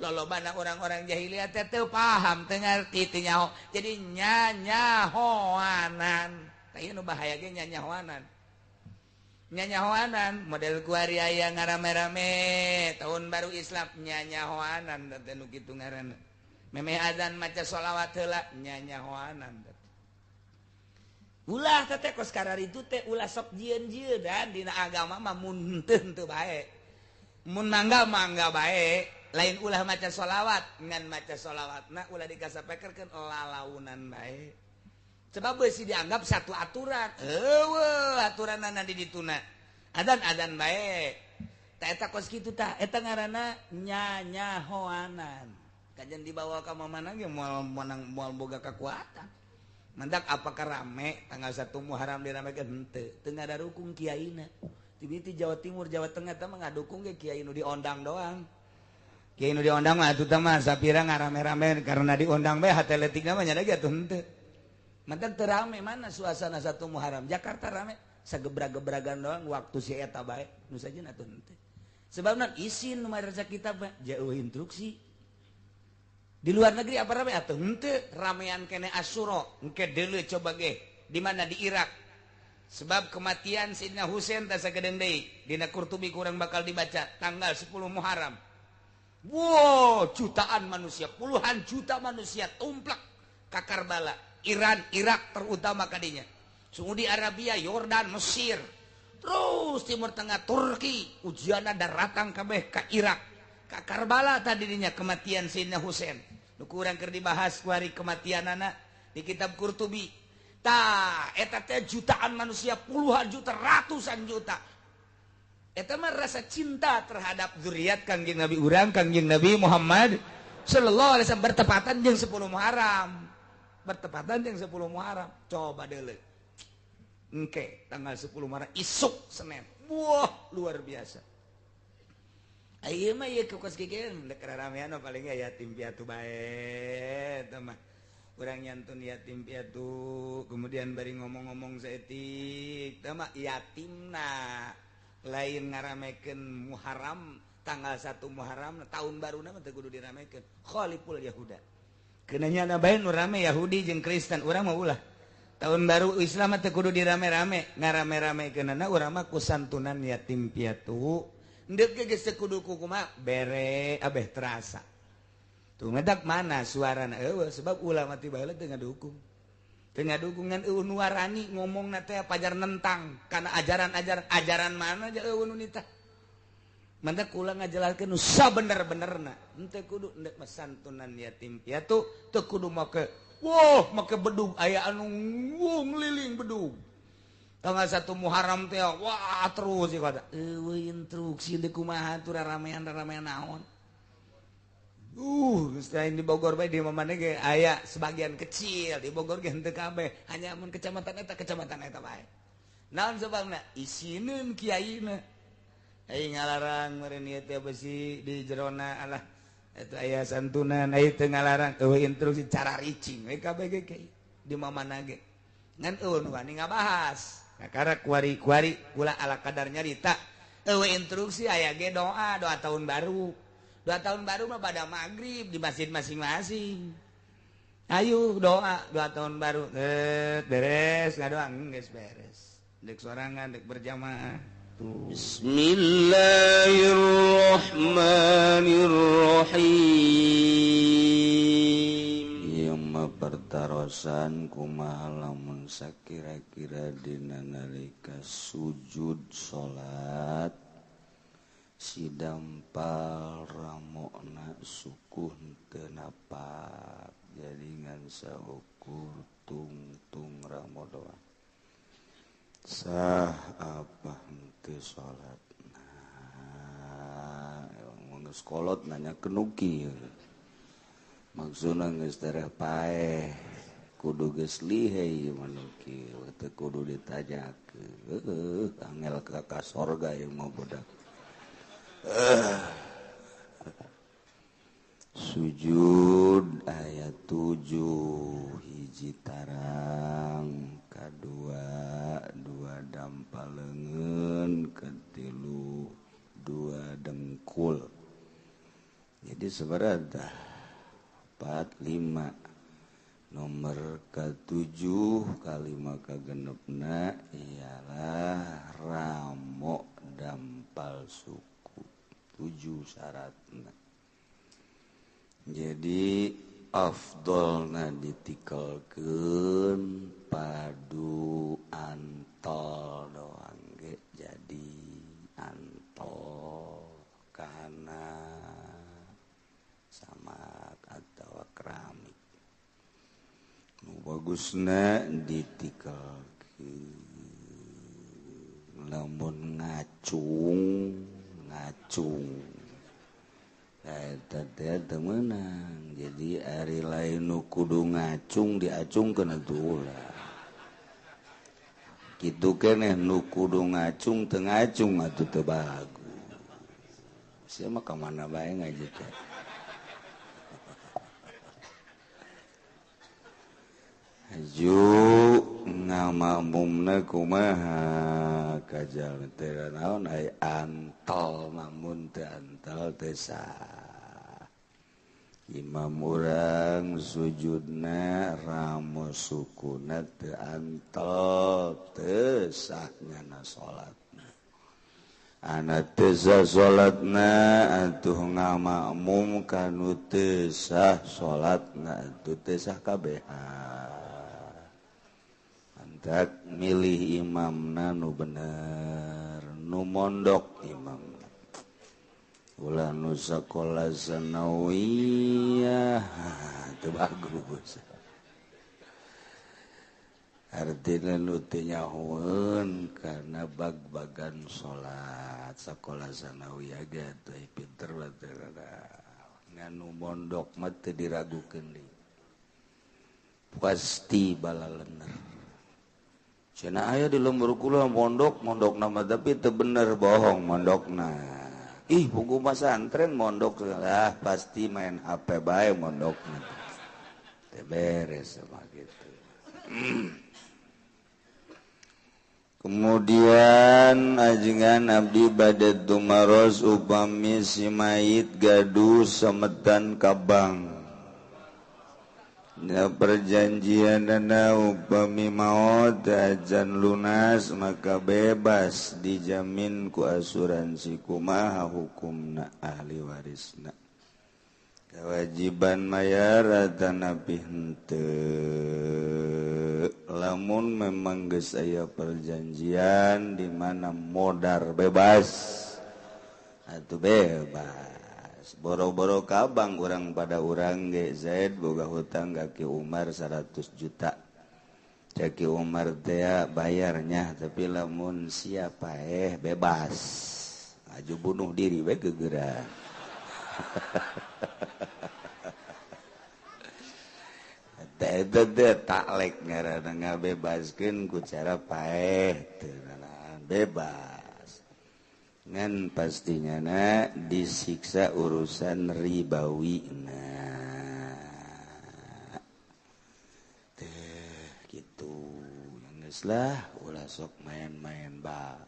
Lolobana orang-orang jahiliyah teh teu paham, teu ngarti, teu nyaho, jadi nyanyahoanan. Tah, ieu nu bahaya ge nyanyahoanan. Nyanyahoanan model kuari aya ngarame-rame tahun baru Islam, nyanyahoanan teh nu kitu ngaranna. Memeh azan maca sholawat heula, nyanyahoanan. Ulah teh kos itu teh, ulah sok jieun-jieun. Dan dina agama mah mun henteu, henteu bae, mun mangga, mangga bae. Lain ulah maca sholawat, ngan maca sholawat nah ulah dikasapekerkeun lalaunan bae, sebab besi dianggap satu aturan. Eueuh aturanana di dituna, adan adan bae. Ta eta kos kitu, tah eta ngaranna nyanyahoanan. Kajian dibawa ka mana ge moal menang, moal boga kekuatan. Mendak apakah rame tanggal 1 Muharram diramekeun? Henteu, teu ngarukung kiaina. Ti Jawa Timur, Jawa Tengah teh mah ngadukung ge kiai nu diondang doang. Kiai nu diondang mah atuh mah sapira ngarame-rame karena diundang bae, hate leutikna mah nya lagi atuh henteu. Mantak teu rame. Mana suasana 1 Muharram Jakarta rame? Sagebrag-gebragan doang waktu si eta bae nu sajen atuh henteu. Sebabna isin nu madrasah kita mah jauh instruksi. Di luar negeri apa rame atuh henteu? Ramean kene Asyura engke deuleu coba ge di mana, di Irak, sebab kematian Sidna Husain teh sagedeung deui. Dina Qurtubi kurang bakal dibaca tanggal 10 Muharram. Wow, jutaan manusia, puluhan juta manusia tumplak ka Karbala, Iran, Irak terutama kadinya. Saudi Arabia, Yordan, Mesir, terus Timur Tengah, Turki, ujian daratan kabeh ka Irak, ka Karbala tadinya kematian Sayyidina Husain. Nu kurang keur dibahas kuari kematian anak di kitab Qurtubi. Tah, eta teh jutaan manusia, puluhan juta, ratusan juta. Eta mah rasa cinta terhadap zuriat Kangjeng Nabi urang, Kangjeng Nabi Muhammad sallallahu alaihi wasallam, bertepatan jeung 10 Muharram. Bertepatan jeung 10 Muharram. Coba deuleu. Engke tanggal 10 Muharram isuk Senin. Wah, luar biasa. Ayeuna mah ieu kos kieu dek ramean paling yatim piatu bae eta mah. Urang nyantun yatim piatu, kemudian bari ngomong-ngomong saeutik, tah mah yatimna, lain ngaramekeun Muharram. Tanggal 1 Muharram tahun baru mah teu kudu diramekeun. Khaliful Yahuda. Keunanya na bae nu rame Yahudi jeung Kristen, urang mah ulah. Tahun baru Islam mah teu kudu dirame-rame, ngarame-ramekeunana urang mah ku santunan yatim piatu. Ndek ge geus teu kudu kumaha bere abeh terasa. Tuh ngedak mana suarana eueuh, sebab ulama ti baheula teu ngadukung. Teu ngadukung, ngan eueuh nu warani ngomongna teh pajar nentang kana ajaran-ajaran, ajaran mana aja eueuh nu nitah. Mantak kula ngajelaskeun nu sabener-benerna. Henteu kudu ndek mah santunan yatim piatu, teu kudu make wah make bedug, aya anu ngeliling bedug. Tanggal 1 Muharram teh wah terus ieu kata. Eueuh instruksi deuk kumaha tuh ramean-ramean naon. Selain di Bogor bae, di mana ge aya sebagian kecil di Bogor ge henteu kabeh, hanya mun kecamatan eta bae. Naon sebabna? Isineun kiaina. Ai ngalarang meureun ieu teh besi di jerona, alah eta aya santunan, ai teu ngalarang, eueuh instruksi, cara ricing we kabeh ge kiai di mamana ge. Ngan eueuh nu wani ngabahas. Kakara kuari-kuari kula ala kadar nyarita. Eueuh instruksi, aya ge doa, doa tahun baru. Doa tahun baru mah pada maghrib di masjid masing-masing. Ayo doa, doa tahun baru. Beres ngadoa geus beres. Dek sorangan, dek berjamaah. Tuh. Bismillahirrahmanirrahim. Ieu mah pertarosan, kumaha lamun sakira-kira dina nalika sujud salat si dampal ramokna sukuh teu napak, jadi ngan saukur tungtung ramo doang, sah apa henteu salat? Nah, emang geus kolot nanya kenuki, maksudna geus tereh paeh, kudu geus lihei ieu mah nuki teu kudu ditanyakeun. Heueuh, angel ka sorga ieu mah budak. Sujud ayat 7, hiji tarang, kadua dua dampal leungeun, ketilu dua dengkul. Jadi seberada 4 5 nomor ke-7 kalima kagenepna ialah ramo dampal suku. 7 syaratna. Jadi afdolna ditikelkeun padu antol doang ge jadi antol kana samak atau keramik. Nu bagusna ditikelkeun lamun ngacung eta teh teu meunang. Jadi ari lain nu kudu ngacung diacungkeun atuh ulah. Kitu keneh nu kudu ngacung teu ngacung atuh teu bagus. Sia mah ka mana bae ngaji teh. Aju ngamakmumna kumaha kajal teh naon ai antol mamun teh antol teh sah. Imam urang sujudna ramo sukuna teu antol teu sah nyana salatna. Ana teu sah salatna atuh ngamakmum kanu teu sah salatna atuh teu sah kabehan. Tak milih imamna nu bener nu mondok imamna ulah nu sakola sanawiyah teu bagus. Artina nu teu nyahoeun kana bag-bagan salat sakola sanawiyah ge teu pinter teh ngan nu mondok mah teu diragukeun deui pasti balalener. Cenah aya di lembur kula mondok nama tapi teu bener bohong mondokna. Ih buku pesantren mondok lah pasti main HP bae mondokna. Teu beres sama gitu. Kemudian ajengan abdi bade tumaros upami si mayit gaduh semetan kabang. Ya perjanjian dana upami maot ajan lunas maka bebas dijamin ku asuransi kumaha hukumna ahli warisna. Kewajiban mayar atanapi henteu. Lamun memang geus aya perjanjian di mana modar bebas atuh bebas. Boro-boro kabang urang pada urang ge Zaid boga hutang ka Ki Umar 100 juta. Cek Ki Umar teh bayarnya tapi lamun siapa bebas. Aju bunuh diri we gegeran. Teh teh taklek ngaranna ngabebaskeun ku cara paeh teu bebas. Ngan pastinya na disiksa urusan ribawi na teh gitu geus lah ulah sok main-main bang.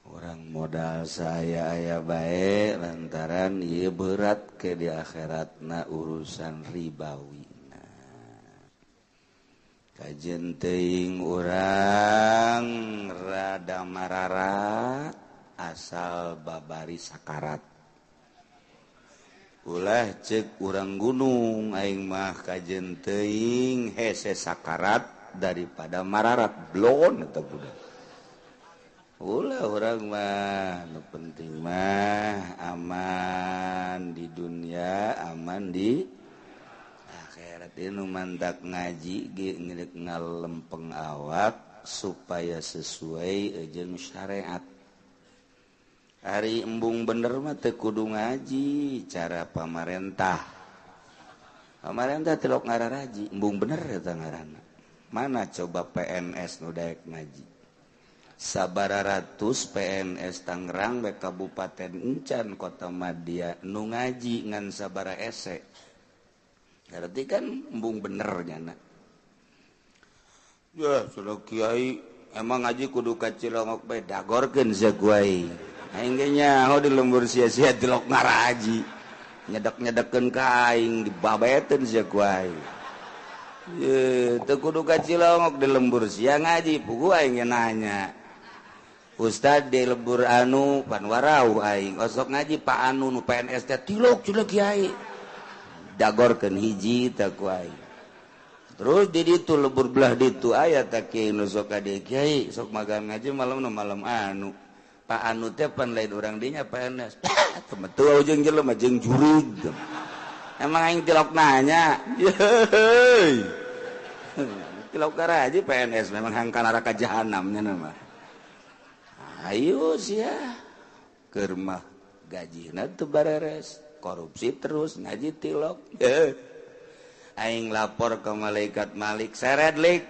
Orang modal saya aya bae lantaran ieu berat ke di akhiratna urusan ribawi na. Kajen teuing urang rada mararat asal babari sakarat. Ulah cek urang gunung aing mah kajen teuing hese sakarat daripada mararat blon eta budak. Ulah urang mah nu penting mah aman di dunia, aman di akhirat. Nu mantak ngaji ge ngeuk ngalempeng awak supaya sesuai jeung syariat. Ari embung bener mah teu kudu ngaji cara pamarentah. Pamarentah tilok ngararaji, embung bener eta ngaranna. Mana coba PNS nu daek ngaji? Sabara ratus PNS Tangerang we Kabupaten Encan Kota Madia nu ngaji ngan sabara ese. Berarti kan embung bener nyana. Ya sudah kiai emang ngaji kudu ka Cilongok bae dagorkeun sia ku aing. Aing ge nyaho di lembur sia-sia tilok ngaraji. Nyedek-nyedekeun ka aing dibabeteun sia ku aing. Ye, teu kudu ka Cilongok di lembur sia ngaji, puguh aing ge nanya. Ustad di lembur anu pan warau aing, osok ngaji Pak anu nu PNS teh tilok cenah kiai. Dagorkeun hiji teh ku aing. Terus di ditu lembur belah ditu aya teh kiai nu sok ka dieu kiai, sok magang ngaji malam nu malam anu. Pak anu teh pan lain urang dinya PNS. Temetu jeung jelema jeung jurig. Emang aing tilok nanya. Yeuh. Tilok garaji PNS memang hangka neraka jahanam nya mah. Ayo sia. Keur mah gajina teu bareres, korupsi terus ngaji tilok. Aing lapor ke malaikat Malik, seret lik.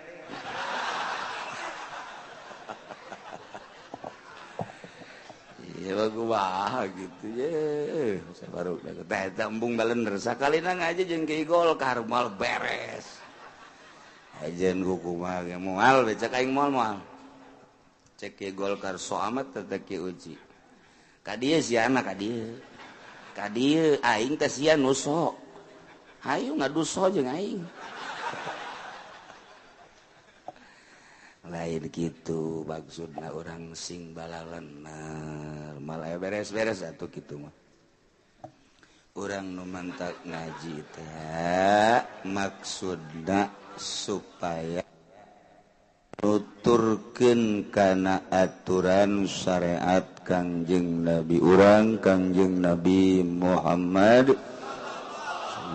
Ya kumaha gitu ye. Saya baru teh embung balender sakalina ngaji jeung Kiai Golkar moal beres. Ajen ku kumaha ge moal we cek aing moal moal. Cek Kiai Golkar so amat teh Kiai Uji. Ka dieu siana ka dieu. Ka dieu aing teh sia nu sok. Hayu ngaduso jeung aing. Lain gitu maksudna orang sing balalener malah beres-beres atuh kitu mah. Urang nu mantak ngaji teh maksudna supaya nuturkeun kana aturan syariat Kangjeng Nabi urang Kangjeng Nabi Muhammad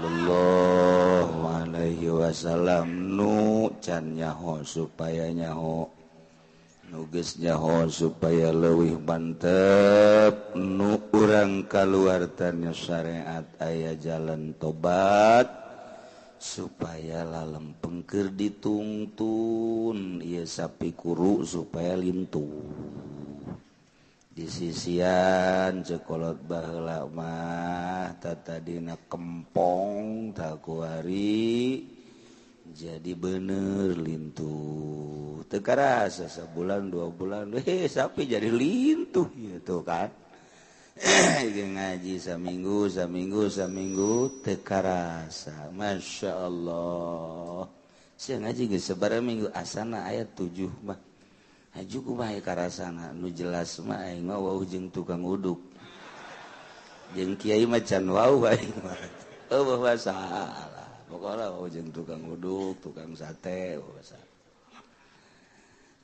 sallallahu alaihi wasallam nu can nyaho supaya nyaho nu geus nyaho supaya leuwih mantep nu urang kaluar tanya syariat aya jalan tobat supaya lalempeng keur ditungtun ieu sapi kuru supaya lintuh di sisian cekolot baheula mah tatadina kempong takuari jadi bener lintuh teu karasa sabulan 2 bulan sapi jadi lintuh gitu kan. Ngaji saminggu saminggu saminggu teu karasa Masya Allah sia ngaji geus sabaraha minggu asana aya 7 mah haju kumaha karasana nu jelas mah aing mah wau jeung tukang uduk jeung kiai mah can wau aing mah eueuh masalah pokona wau jeung tukang uduk tukang sate masalah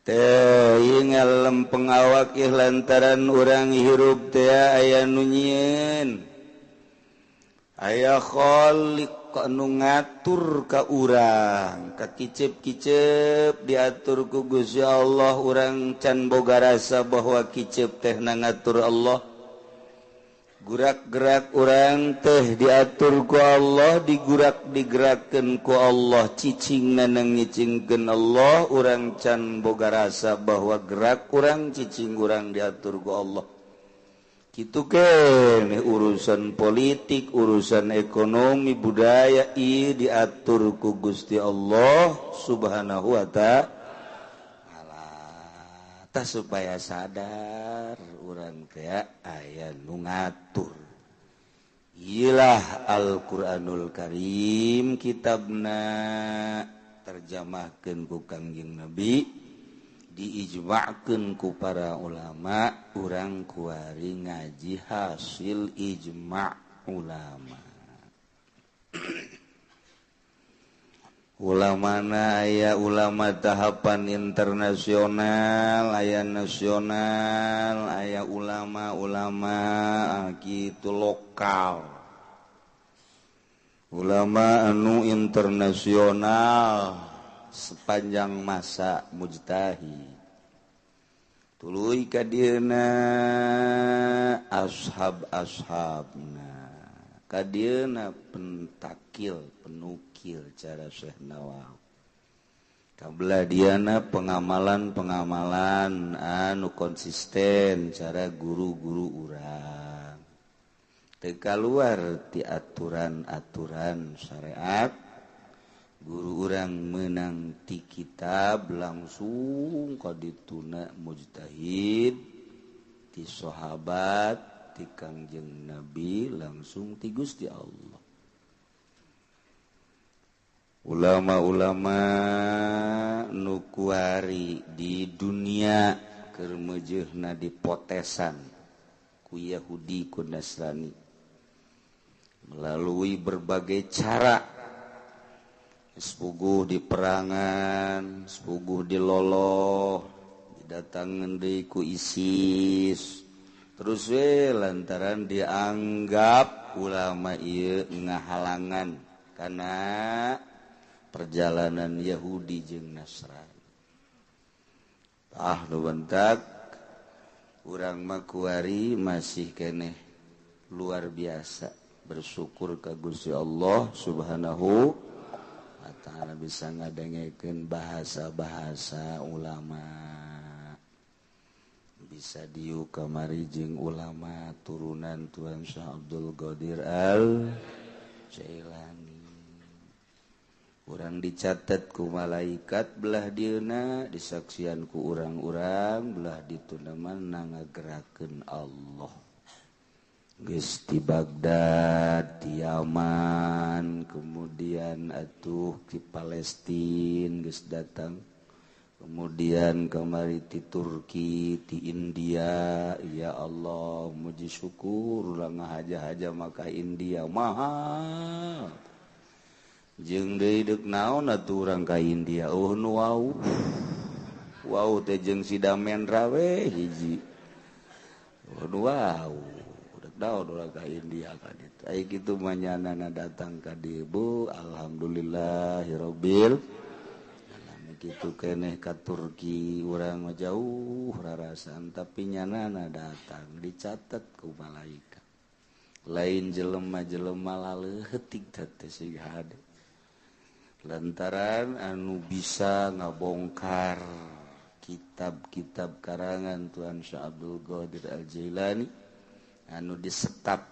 teh ieu ngalempeng awak ieu lantaran urang hirup teh aya nu nyieun aya khaliq anu ngatur ka urang ka kicep-kicep diatur ku Gusti Allah urang can boga rasa bahwa kicep teh na ngatur Allah gurak-gerak urang teh diatur ku Allah digurak digerakkeun ku Allah cicingna ngicingkeun Allah urang can boga rasa bahwa gerak urang cicing urang diatur ku Allah. Kitu keneh urusan politik, urusan ekonomi, budaya ieu diatur ku Gusti Allah Subhanahu wa ta'ala. Tah supaya sadar urang teh aya nu ngatur. Ieulah Al-Qur'anul Karim kitabna terjemahkeun ku Kangjeng Nabi diijma'keun ku para ulama urang kuari ngaji hasil ijma' ulama. Ulamana aya ulama tahapan internasional, aya nasional, aya ulama-ulama kitu lokal. Ulama anu internasional sepanjang masa mujtahid. Tuluy ka dieuna ashab-ashabna. Ka dieuna pentakil, penukil cara Syekh Nawawi. Kabelah diana pengamalan-pengamalan anu konsisten cara guru-guru urang. Teu kaluar ti aturan-aturan syariat. Guru urang menang ti kitab langsung ka dituna mujtahid ti sahabat ti Kangjeng Nabi langsung ti Gusti Allah. Ulama-ulama nu kuari di dunia keur meujeuhna dipotesan ku Yahudi ku Nasrani melalui berbagai cara, sepuguh di perangan, sepuguh di loloh, didatangan deui ku ISIS, terus we lantaran dianggap ulama ieu ngahalangan kana perjalanan Yahudi jeung Nasrani. Ah nu bentak urang mah kuari masih keneh luar biasa bersyukur ka Gusti Allah Subhanahu wa ta'ala bisa ngadengekeun bahasa-bahasa ulama, bisa diuk kamari jeung ulama turunan Tuan Syekh Abdul Qadir Al Jailani. Urang dicatat ku malaikat belah dieuna, disaksian ku urang-urang belah dituna mah ngagerakeun Allah. Geus di Baghdad, di Yaman, kemudian atuh di Palestina geus datang, kemudian kamari di Turki, di India. Ya Allah, muji syukur urang ngahaja-haja maka India mahal. Jeung deui deuk naon atuh urang ka India? Oh nu wau. Wau teh jeung si Damendra we hiji. Oh nu wau. Deuk naon urang ka India ka ditu. Ai kitu mah nyanana datang ka dieu bu, alhamdulillahirabbil alamin. Kitu keneh ka Turki urang mah jauh rarasan tapi nyanana datang dicatat ku malaikat. Lain jelema-jelema laleutik teh sing hade. Lantaran anu bisa ngabongkar kitab-kitab karangan Tuan Syekh Abdul Qadir Al-Jailani anu disekap,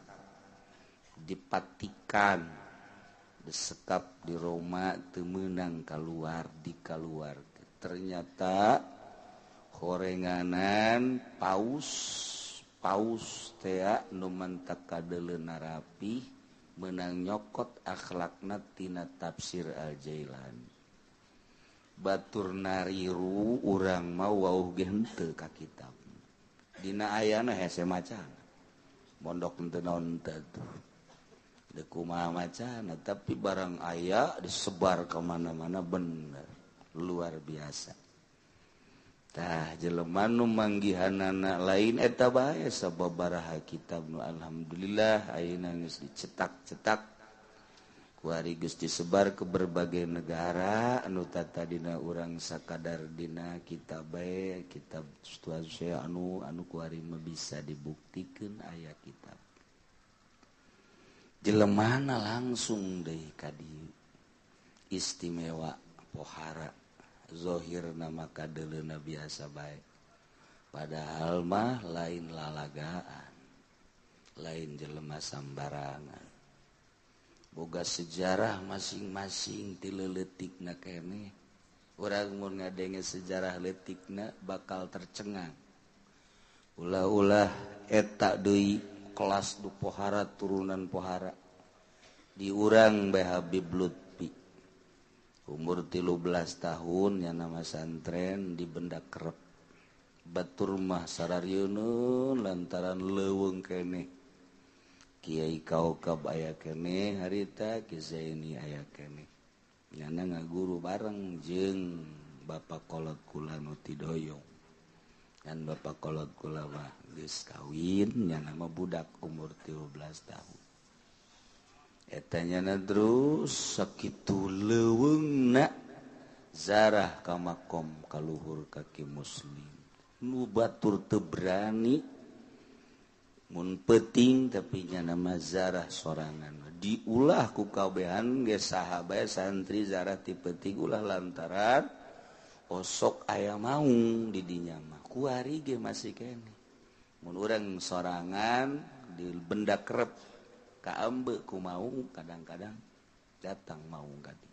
dipatikan, disekap di Roma teu meunang kaluar, dikaluar. Ternyata horenganan paus paus tea nu mantak kadeuleuna rapi menang nyokot akhlakna tina tafsir Al-Jailani. Batur nariru urang mau wauh ge henteu ka kitab. Dina ayana hese macana. Mondok henteu naon teh tuh. Deuk kumaha macana tapi barang aya disebar ka mana-mana bener. Luar biasa. Tah jelema nu manggihanana lain eta bae sababaraha kitab nu alhamdulillah ayeuna geus dicetak-cetak kuari geus disebar ke berbagai negara anu tatadina urang sakadar dina kitab bae kitab Tuan Syekh anu anu kuari mah bisa dibuktikeun aya kitab jelemana langsung deui ka dieu istimewa pohara zohir nama kadeleuna biasa bae padahal mah lain lalagaan lain jelema sambarangan boga sejarah masing-masing ti leutikna keneh urang mun ngadenge sejarah leutikna bakal tercengang ulah-ulah eta deui kelas du pohara turunan pohara di urang bae Habib Lutfi umur 13 tahun yang nama santren di benda kerep batur mah sararieun lantaran leuweung keneh Kiai Kaukab aya keneh harita Ki Zaini aya keneh nyana ngaguru bareng jeung Bapak Kolot kula nu tidoyong kan Bapak Kolot kula mah geus kawin nyana mah budak umur 13 tahun eta nyana terus sakitu leuweungna zarah ka makom kaluhur kaki muslim nu batur teu berani mun peuting tapi nyana mah zarah sorangan diulah ku kabehan ge saha bae santri zarah ti peuting ulah lantaran osok aya maung di dinya mah kuari ge masih keneh mun urang sorangan di benda kerep kaambe ku maung kadang-kadang datang maung kadi.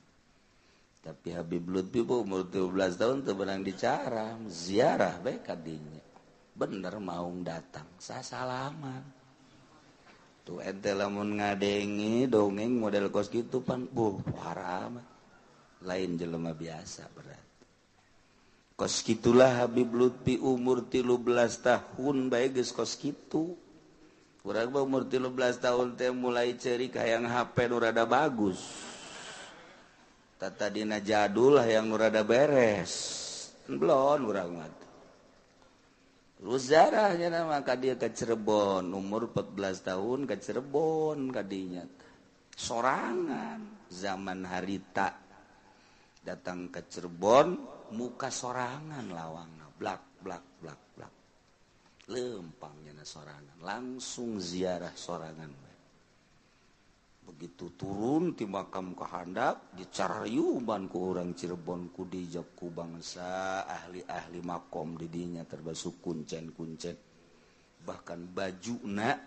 Tapi Habib Lutfi bu umur 13 tahun teu beunang dicara ziarah bae kadinya. Bener maung datang sasalaman. Tuh ente lamun ngadenge dongeng model kos kitu pan buh haram. Lain jelema biasa berat. Kos kitulah Habib Lutfi umur 13 tahun bae geus kos kitu. Urang mah umur 13 tahun teh mulai ceurik hayang HP nu rada bagus. Tatadina jadul hayang nu rada beres. Belon urang mah. Terus zarahnya nama ka dia ke Cirebon, umur 14 tahun ke Cirebon kadinya. Sorangan zaman harita datang ke Cirebon muka sorangan lawangna blak blak blak blak. Lempangnya na sorangan, langsung ziarah sorangan. Begitu turun ti makam ka handap dicarayuban ku urang Cirebon ku dijab ku bangsa ahli-ahli makom di dinya termasuk kuncen-kuncen. Bahkan bajuna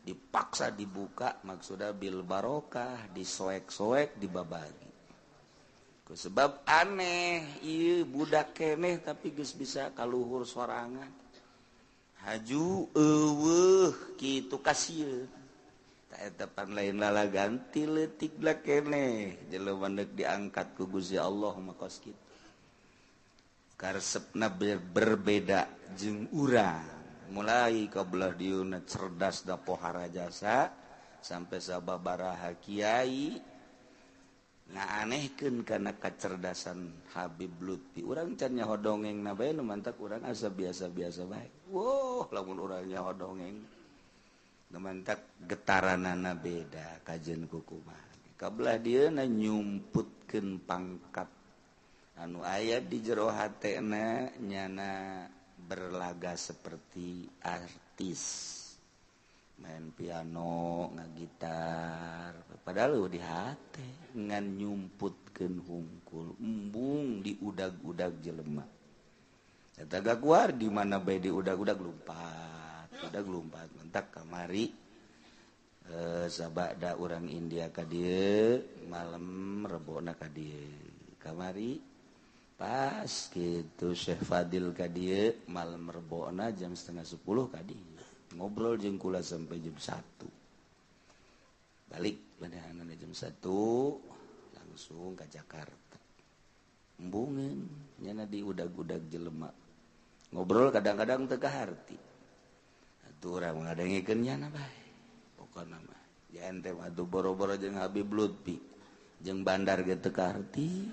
dipaksa dibuka maksudna bil barokah disoek-soek dibabagi. Ku sebab aneh ieu budak keneh tapi geus bisa kaluhur sorangan. Haju eueuh kitu kasieun. Eta pan lain lala ganti leutik lah keneh jelema deuk diangkat ku Gusti Allah mah kos kitu. Karesepna berbeda jeung urang. Mulai ka belah dieuna cerdas da pohara jasa sampai sababaraha kiai ngaanehkeun kana kacerdasan Habib Lutfi. Urang can nyaho dongengna bae nu mantak urang asa biasa-biasa bae. Woh, lamun urang nyaho dongeng mantak getaranana beda kajen kukumaha. Kabelah dieuna nyumputkeun pangkat anu aya di jero hatena nyana berlaga seperti artis, main piano, ngagitar, padahal di hate ngan nyumputkeun hungkul embung di udag-udag jelema. Eta gaguar di mana bae di udag-udag lumpat. Udah gelumpat mentak kamari sabada urang India ka dieu malam rebona ka dieu kamari pas kitu Syekh Fadil ka dieu malam rebona jam 9:30 ka dieu ngobrol jeung kula sampai jam 1 balik badahanana jam 1 langsung ka Jakarta embungeun nyana di udag-udag jelema ngobrol kadang-kadang teu kaharti. Atuh urang ngadengekeun nyana bae. Pokona mah ya ente mah atuh boro-boro jeung Habib Lutfi jeung bandar ge teu kaharti.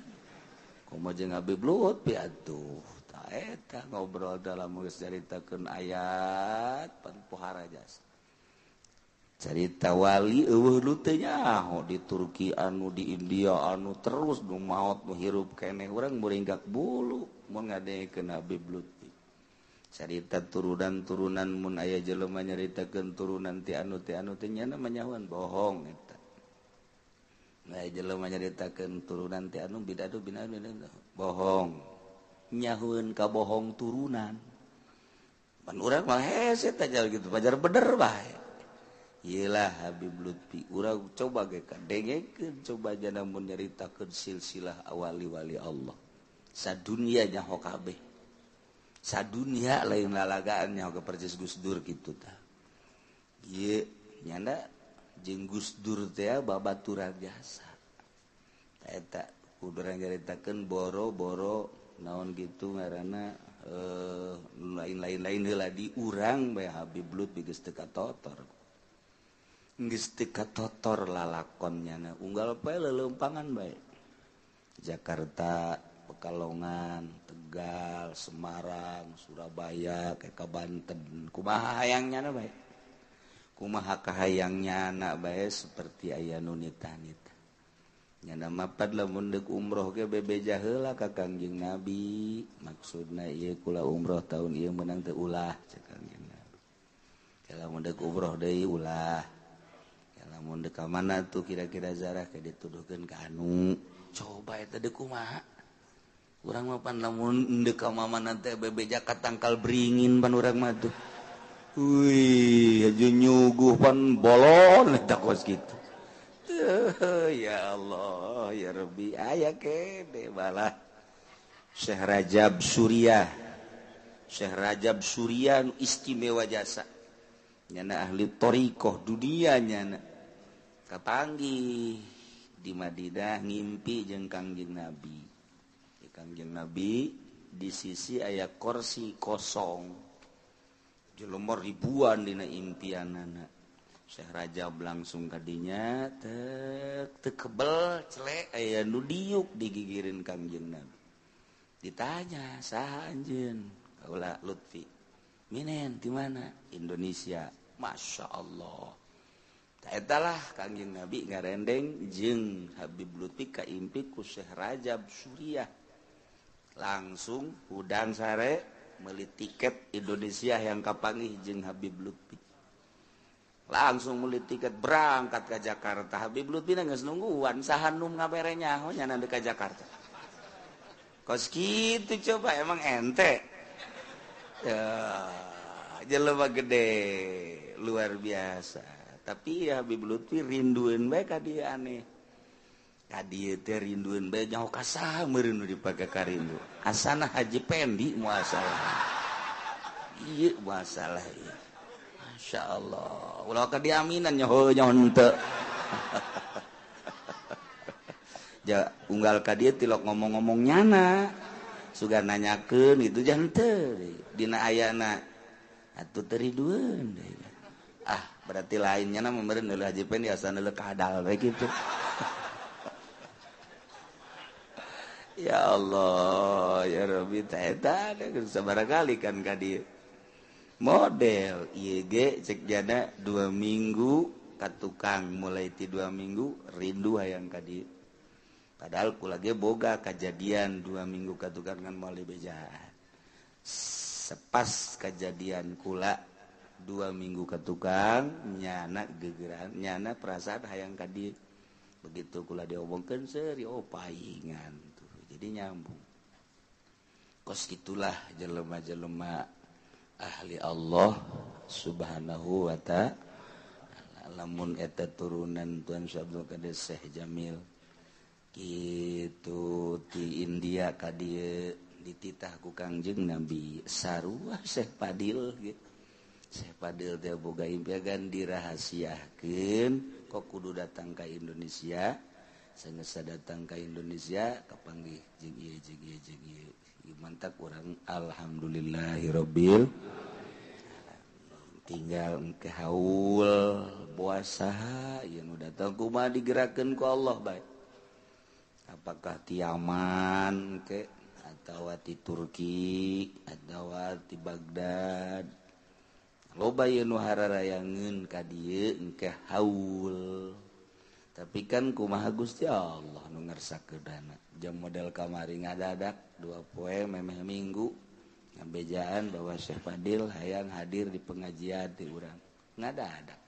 Komo jeung Habib Lutfi atuh tah eta ngobrol dalam geus caritakeun ayat pan pohara jasa. Carita wali eueuh nu teu nyaho di Turki anu di India anu terus nu maot nu hirup keneh urang muringgak bulu mun ngadengekeun Habib Lutfi. Carita turunan-turunan mun aya jelema nyaritakeun turunan ti anu teh nyana manyahuan bohong eta. Aya jelema nyaritakeun turunan ti anu bidadu binadu bohong. Nyahueun ka bohong turunan. Pan urang mah hese teh gitu pajar bener bae. Iyalah Habib Lutfi urang coba ge kadengekeun coba jana mun nyaritakeun silsilah awali-wali Allah. Sadunia nyaho kabeh. Sadunia lain lalagaan nyaho ke persis Gus Dur kitu tah. Ieu nyanda jeung Gus Dur teh babaturan jasa. Eta kudu urang nyaritakeun boro-boro naon kitu ngaranna lain-lain heula di urang bae Habib Lutfi geus teu katotor. Geus teu katotor lalakon nyana unggal poe leuleumpangan bae. Jakarta, Pekalongan, Tegal, Semarang, Surabaya, kayak ke Banten. Kumaha hayangnya na bae. Kumaha kahayangnya na bae seperti aya nu nita-nita. Nyana mapad lamun deuk umroh ge bebeja heula ka Kangjeng Nabi. Maksudna ieu kula umroh tahun ieu meunang teu ulah cek Kangjeng Nabi. Lamun deuk umroh deui ulah. Lamun deuk ka mana tuh kira-kira zarah ke dituduhkeun ka anu. Coba eta deuk kumaha? Urang mah pan lamun deuk ka mamana teh bebeja ka tangkal beringin pan urang mah tuh. Wih, aja nyuguh pan bolon eta kos kitu. Tuh, ya Allah, ya Rabbi, aya kene balah. Syekh Rajab Suriah. Syekh Rajab Suriah istimewa jasa. Nyana ahli thariqah dunia nyana. Kapanggih di Madinah ngimpi jeung Kangjeng Nabi. Di Kangjeng Nabi di sisi aya kursi kosong. Jelema ribuan dina impianana. Syekh Rajab langsung kadinya tek teu kebel celek aya nu diuk digigireun Kangjeng Nabi. Ditanya saha anjeun? Kaula Lutfi. Minen di mana? Indonesia. Masya Allah. Taetalah Kangjeng Nabi ngarendeng jeung Habib Lutfi kaimpi ku Syekh Rajab Suriah. Langsung hudang sare meuli tiket Indonesia yang kapanggih jeung Habib Lutfi. Langsung meuli tiket berangkat ke Jakarta. Habib Lutfi geus nungguan saha nu ngabere nyaho nya ka Jakarta. Kos kitu coba emang ente. Ya, jelema gede luar biasa. Tapi ya Habib Lutfi rindueun bae ka dieu aneh. Ka dieu teh rindueun bae nyaho ka saha meureun nu dipake karindu. Asana Haji Pendi muasalah. Ieu masalah ieu. Masya Allah. Ulah ka diaminan nyaho nyaho henteu. Ja unggal ka dieu tilok ngomong-ngomong nyana. Sugan nanyakeun itu jangan teu dina ayana atuh teu ridueun. Ah, berarti lainnya na meureun deuleu Haji Pendi asana deuleu kadal we kitu. Ya Allah, ya Rabbi ta eta sabaraha kali kan ka dieu. Model ieu ge cek jana 2 minggu ka tukang mulai ti 2 minggu rindu hayang ka dieu. Padahal kula ge boga kajadian 2 minggu ka tukang ngan moal dibejaan. Sepas kejadian kula 2 minggu ka tukang nyana gegeran nyana perasaan hayang ka dieu. Begitu kula diomongkeun seuri oh paingan tuh. Jadi nyambung. Kos gitulah jelema-jelema ahli Allah Subhanahu wa ta'ala. Lamun eta turunan Tuan Syekh Abdul Qadir Syekh Jamil kitu ti India ka dieu dititah ku Kangjeng Nabi sarua Syekh Padil gitu. Syekh Padil teh boga impian dirahasiakeun kok kudu datang ka Indonesia. Sanggeus datang ka Indonesia kapanggih jeung ieu jeung ieu jeung ieu. Ieu mantak urang alhamdulillahirabbil tinggal engke haul puasa ieu nu datang kumaha digerakkeun ku Allah bae. Apakah ti Yaman ke atawa ti Turki atawa ti Baghdad. Loba ieu nu hararayangeun ka dieu engke haul. Tapi kan kumaha Gusti Allah nu ngersakeunana. Jam model kamari ngadadak 2 poe memeh minggu ngabejaan bahwa Syekh Fadil hayang hadir di pengajian ti urang. Ngadadak.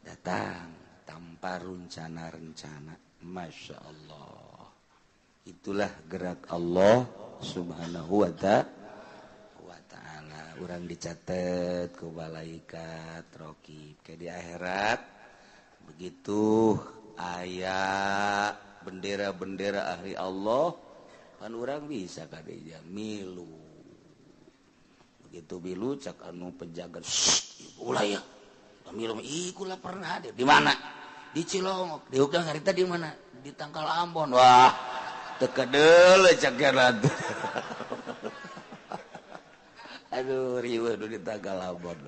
Datang tanpa rencana-rencana. Masya Allah. Itulah gerak Allah Subhanahu wa ta'ala. Urang dicatat ku malaikat raqib ke di akhirat. Begitu aya bendera-bendera ahli Allah pan urang bisa kadeja milu. Begitu milu cak anu penjaga ulah ya. Milu ih kula pernah hadir. Di mana? Di Cilongok. Di Hukdang harita di mana? Di Tangkal Ambon. Wah, teu kedeul cak geura. Aduh, riweuh di Tangkal Ambon.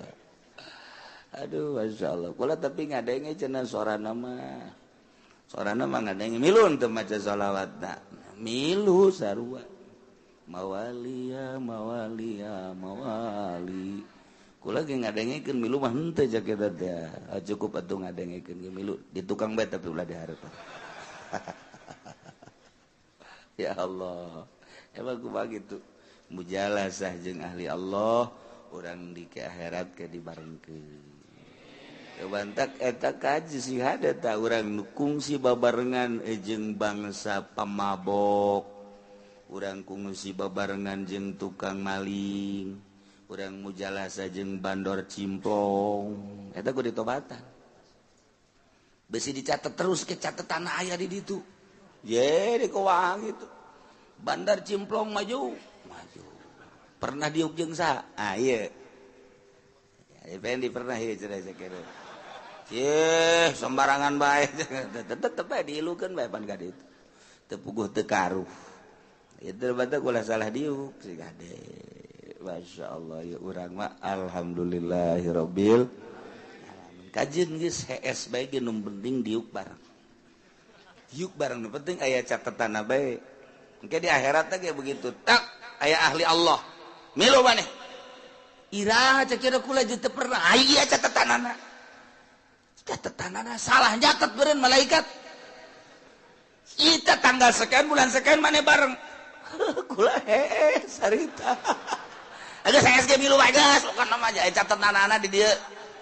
Aduh, Masya Allah. Kula tapi ngadenge cenah sorana mah. Sorana mah ngadenge milu teu maca sholawatna. Milu sarua. Mawalia, mawalia, mawali. Kula ge ngadengekeun milu mah henteu cak eta teh. Cukup atuh ngadengekeun ge milu di tukang bae tapi ulah dihareupan. Ya Allah. Emang kumaha kitu? Mujalasah jeung ahli Allah urang di ke akhirat ke dibarengkeun. Bantak eta kaji sih ada tak urang nu kungsi babarengan jeung bangsa pamabok, urang kungsi babarengan jeung tukang maling, urang mujalasa jeung bandor cimplong, eta kudu ditobatan. Besi dicatat terus ke catatan aya di ditu. Ye di kowang itu. Bandar cimplong maju, maju. Pernah diuk jeung saha? Ah ieu. Fendi pernah ieu cenah sakieu. Yeuh, sembarangan bae. Tetep bae diilukeun bae pan ka ditu. Teu puguh teu karuh. Itu batak ulah salah diuk si kade. Masya Allah ya urang mah alhamdulillahirabbil alamin. Kajeun geus hees bae ge nu penting diuk bareng. Diuk bareng nu penting aya catetanna bae. Engke di akhirat teh begitu. Tak aya ahli Allah. Milu maneh. Iraha cek kira kula jeung teu pernah aya catetanana. Catetanana salah nyatet beureun malaikat. Kita tanggal sekian bulan sekian maneh bareng. Kula hees harita. Geus hees ge milu bae geus bukan nama aja catetanana di dieu.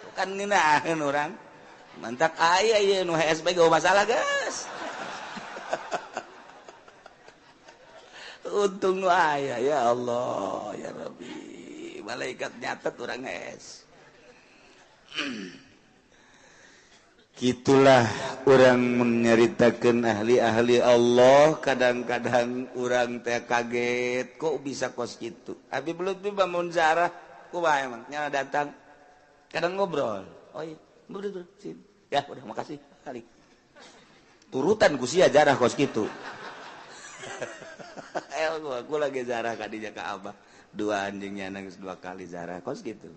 Bukan ngeunaheun urang. Mantak aya ieu nu hees bae geuh masalah geus. Untung nu aya ya Allah ya Rabbi. Malaikat nyatet urang hees. Gitulah orang menyeritakan ahli-ahli Allah. Kadang-kadang orang teh kaget kok bisa kos gitu. Abi belum tuh bangun zarah kumaha emang nyala datang kadang ngobrol. Oh iya, betul sini. Ya udah makasih kali. Turutan ku sia jarah kos gitu. Aku lagi zarah kadinya ka abah. Dua anjingnya nangis dua kali zarah kos gitu.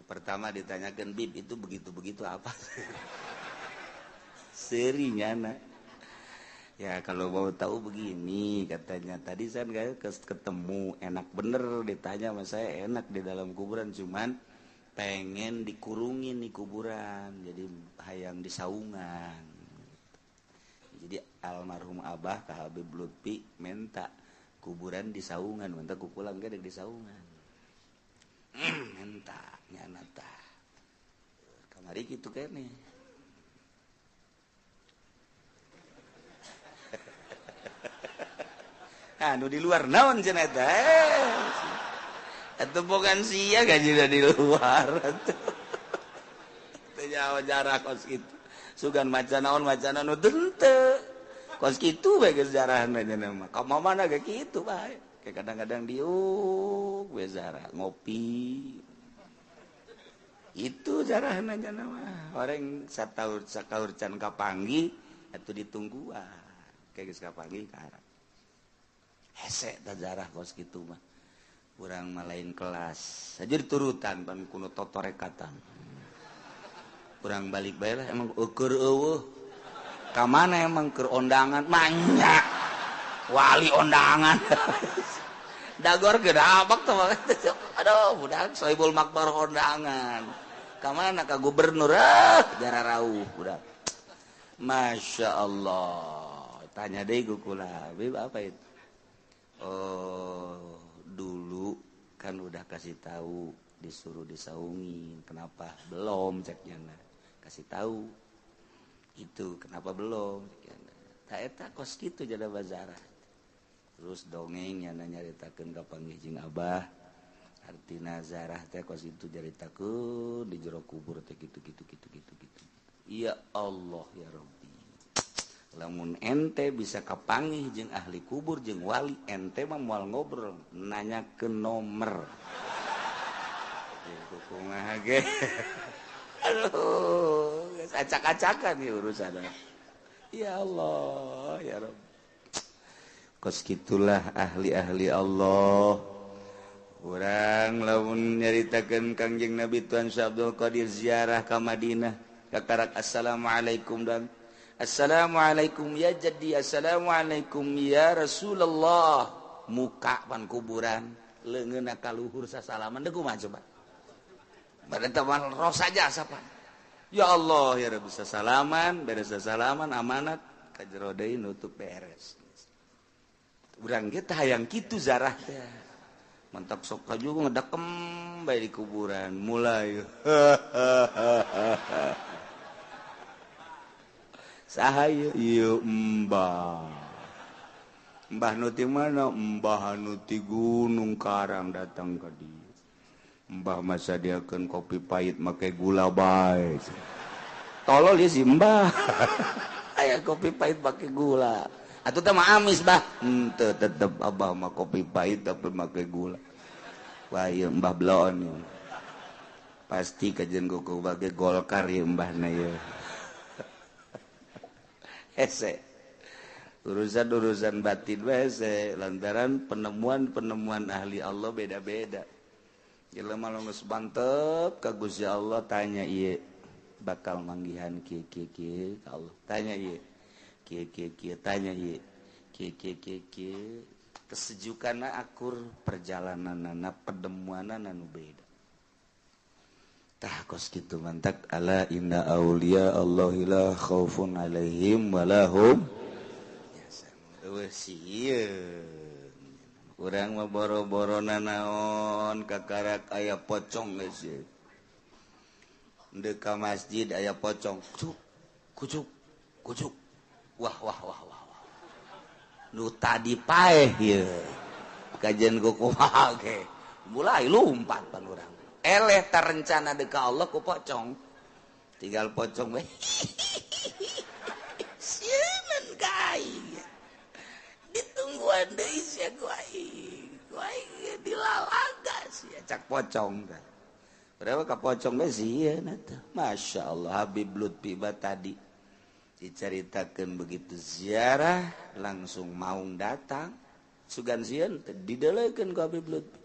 Pertama ditanyakan Bib itu begitu-begitu apa? Serinya nak. Ya kalau mau tahu begini katanya. Tadi saya nggak ketemu enak bener ditanya sama saya enak di dalam kuburan cuman pengen dikurungin di kuburan jadi hayang di saungan. Jadi almarhum abah ke Habib Lutfi minta kuburan di saungan, minta ku pulang ke di saungan. Minta nyana tah kamari kitu kene. Anu di luar naon cenah eta? Atuh bukan sia gaji di luar atuh. Teu nyaho jarah kos kitu. Sugan maca naon macana nu teu. Kos kitu bae geus jarahna cenah mah. Ka mamana ge kitu bae. Kayak kadang-kadang diuk we zarah ngopi. Itu jarahna cenah mah. Orang sataur sakaur can kapanggih atuh ditungguan. Kayak geus kapanggih ka arah. Hese ta jarah kos kitu mah. Urang mah lain kelas. Saja diturutan pan kuno totorekatan. Urang balik bae lah emang eueur eueuh. Ka mana emang keur ondangan manya. Wali ondangan. Dagor gedabak tuh. Aduh, budak Sohibul Makbar ondangan. Ka mana ka gubernur ah jara rauh budak. Masya Allah. Tanya deui ku kula, Bib apa itu? Oh, dulu kan udah kasih tahu disuruh disaungin, kenapa belum ceknya nah. Kasih tahu. Itu kenapa belum ceknya. Tak eta kos kitu jada bazarah. Terus dongeng nya nyaritakeun ka panggih jeung abah. Artina zarah teh kos itu nyaritakeun di jero kubur teh kitu kitu kitu kitu kitu. Ya Allah ya Rabbi. Lamun ente bisa kapanggih jeung ahli kubur jeung wali ente mah moal ngobrol nanya ke nomor. Kumaha ge. Aduh, acak-acakan nih urusan. Ya Allah, ya Rabb. Kos kitulah ahli-ahli Allah. Urang lamun nyaritakeun Kangjeng Nabi Tuan Syekh Abdul Qadir ziarah ka Madinah, kakarak assalamualaikum dan assalamualaikum ya jaddi, assalamualaikum ya Rasulullah. Muka pan kuburan, leungeunna ka luhur sasalaman deui kumaha coba. Badan teman roh saja sapa. Ya Allah ya Rabbi sasalaman, beres sasalaman amanat ka jero deui nutup beres. Urang ge teh hayang kitu zarah teh. Mantap sok ka juga ngedekem bae di kuburan mulai. Saha ieu embah. Mbah nu ti mana? Mbah nu ti Gunung Karang datang ka dieu. Mbah masa diakeun kopi pahit make gula bae. Tolol ieu si mbah. Aya kopi pahit make gula. Atuh teh mah amis bah. Henteu tetep abah mah kopi pahit tapi make gula. Wah ieu mbah bloon ieu. Pasti kajian ku bage Golkar ieu mbahna ieu. Hese. Urusan-urusan batin we hese lantaran penemuan-penemuan ahli Allah beda-beda. Jelema geus mantep ka Gusti Allah tanya ieu bakal manggihan kieu kieu kieu ka Allah. Tanya ieu kieu kieu kieu tanya ieu kieu kieu kieu kieu kesejukanna akur perjalananna penemuanna nu beda. Tah kos kitu mantak ala inna auliya Allahi la khaufun alaihim walahum yahzanun. Sieun urang mah boro-boro nanaon kakarak aya pocong geus ieu. Ndek ka masjid aya pocong kucuk kucuk kucuk wah wah wah wah nu tadi paeh ieu kajian ku kumaha ge mulai lumpat pan urang eleh terencana deka Allah ku pocong tinggal pocong we sieun ka aing ditungguan deui sia ku aing dilalaga sia cak pocong teh berapa ka pocong we sieun atuh. Masya Allah Habib Lutfi ba tadi diceritakeun begitu ziarah langsung maung datang sugan sieun teh didelekeun ku Habib Lutfi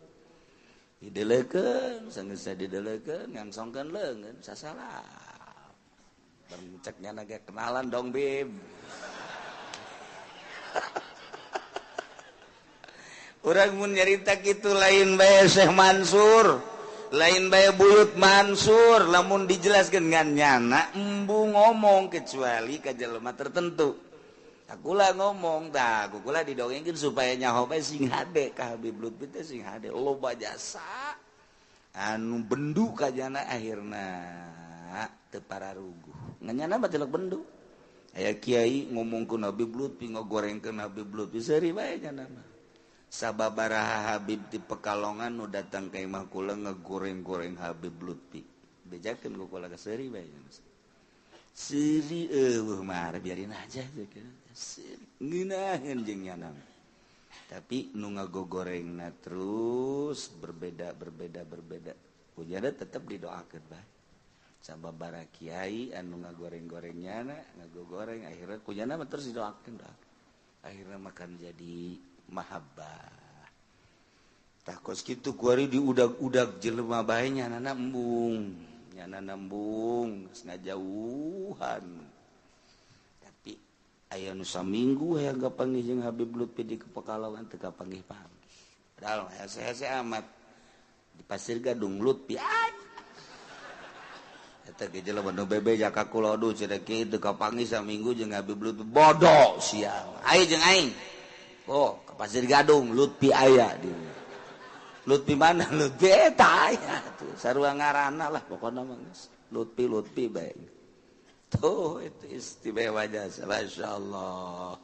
didelekeun sanggeus didelekeun ngangsongkeun leungeun sasalah bareng cek nyana ge kenalan dong Bib. Urang mun nyarita kitu lain bae Syekh Mansur lain bae Buyut Mansur lamun dijelaskeun ngan nyana embu ngomong kecuali ka jelema tertentu. Akulah ngomong tah kula didongengkeun supaya nyaho bae sing hade ka Habib Lutfi teh sing hade loba jasa anu bendu ka jana akhirna teu pararuguh. Ngan nyana mah tilok bendu. Aya kiai ngomongkeun Habib Lutfi ngogorengkeun Habib Lutfi seuri bae nyana mah. Sababaraha Habib di Pekalongan nu datang ka imah kula ngegoreng-goreng Habib Lutfi. Bejakeun ku kula ka seuri bae nyana. Seuri eueuh mah biarin aja ngeunaheun jeung nyana. Tapi nu ngagogorengna terus berbeda berbeda berbeda. Punyana tetep didoakeun bae. Sababaraha kiai anu ngagoreng-goreng nyana, ngagogoreng akhirna kunyana mah terus didoakeun doakeun. Akhirna makan jadi mahabbah. Tah kos kitu kuari diudag-udag jelema bae nyana embung. Nyana nembung geus ngajauhan. Tapi aya nu saminggu hayang kapanggih jeung Habib Lutfi di Pekalongan teu kapanggih-panggih. Padahal hese-hese amat di Pasir Gadung Lutfi. Eta ge jelema nu bebe jaka kula aduh cenah kieu teu kapanggih saminggu jeung Habib Lutfi bodoh sia. Ayo jeung aing. Oh, ke Pasir Gadung Lutfi aya di. Lutfi mana? Lutfi eta aya tuh. Sarua ngaranna lah pokona mah geus. Lutfi Lutfi bae. Tuh itu istimewa jasa masyaallah.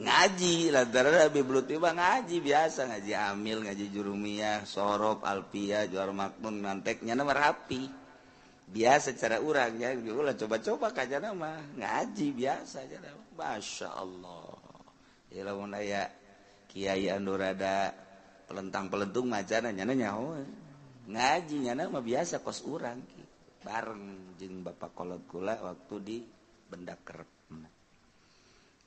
Ngaji lantaran Habib Lutfi mah ngaji biasa ngaji amil, ngaji jurumiyah, sorob, alpiyah, juar maknun, nanteknya mah rapi. Biasa cara urang ya, ulah coba-coba kajana mah ngaji biasa aja. Masyaallah. Ya lamun aya kiai anu rada pelentang-pelentung macana nyana nyaho. Ngaji nyana mah biasa kos urang bareng jeung bapak kolot kula waktu di Benda Kerep.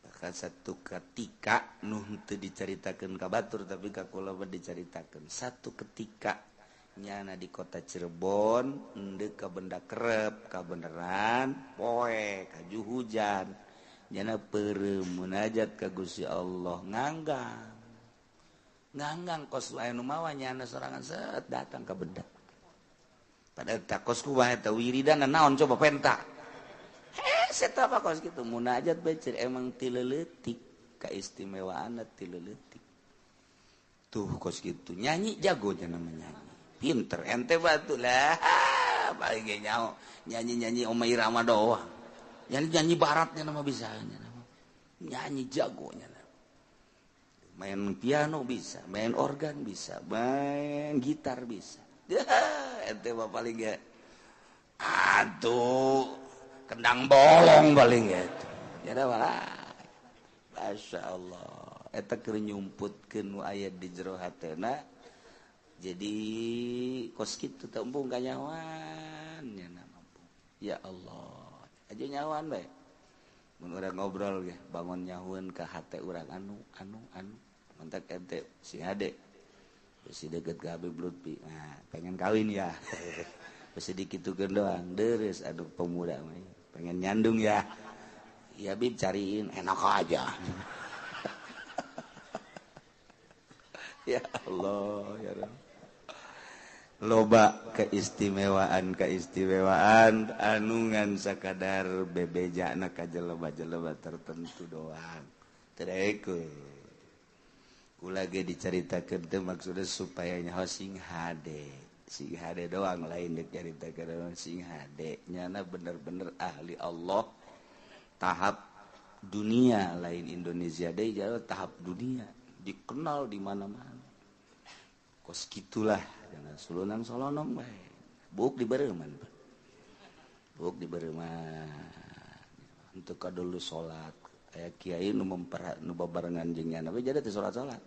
Bahkan satu ketika nu teu dicaritakeun ka batur tapi ka kula mah dicaritakeun. Satu ketika nyana di kota Cirebon endeu ka Benda Kerep kabeneran poe kaju hujan. Nyana peureum munajat ka Gusti Allah nganggang. Nganggang kos aya nu mawa nyana sorangan set datang ka benda. Padahal tak kos kumaha eta wiridan naon coba penta. Hese eta apa kos kitu munajat bae emang ti leutik kaistimewaanna ti leutik. Tuh kos kitu nyanyi jago nya namanya nyanyi. Pinter ente batu lah paling ge nyaho nyanyi-nyanyi Oma Irama doang. Nyanyi-nyanyi baratnya nama bisa nyanyi jagonya main piano bisa, main organ bisa, main gitar bisa. Ente mah paling ge atuh kendang bolong paling ge. Jadi malah Masya Allah eta keur nyumputkeun nu aya di jero hatena jadi kos kitu teh embung kanyawan nya mampu. Ya Allah aja nyawan bae mun urang ngobrol ge bangun nyahueun ka hate urang anu anu anu mantak ente si hade besi deket ke Habib Lutfi nah pengen kawin ya besi dikitukeun doang deres aduh pemuda mah pengen nyandung ya ya Bib cariin enak aja. Ya Allah ya Rabb. Loba keistimewaan keistimewaan anu ngan sakadar bebejana ka jelema-jelema tertentu doang teu daekeun. Kula ge dicaritakeun teh maksudna supaya nyaho sing hade doang lain deuk caritakeun sing hade nyana bener-bener ahli Allah tahap dunia lain Indonesia deui jauh tahap dunia dikenal di mana-mana kos kitulah jangan sulunang solonong bae buuk dibareuman buuk dibareuman henteu kadulu salat aya kiai nu nu babarengan jeung nyana we jadi teu salat-salat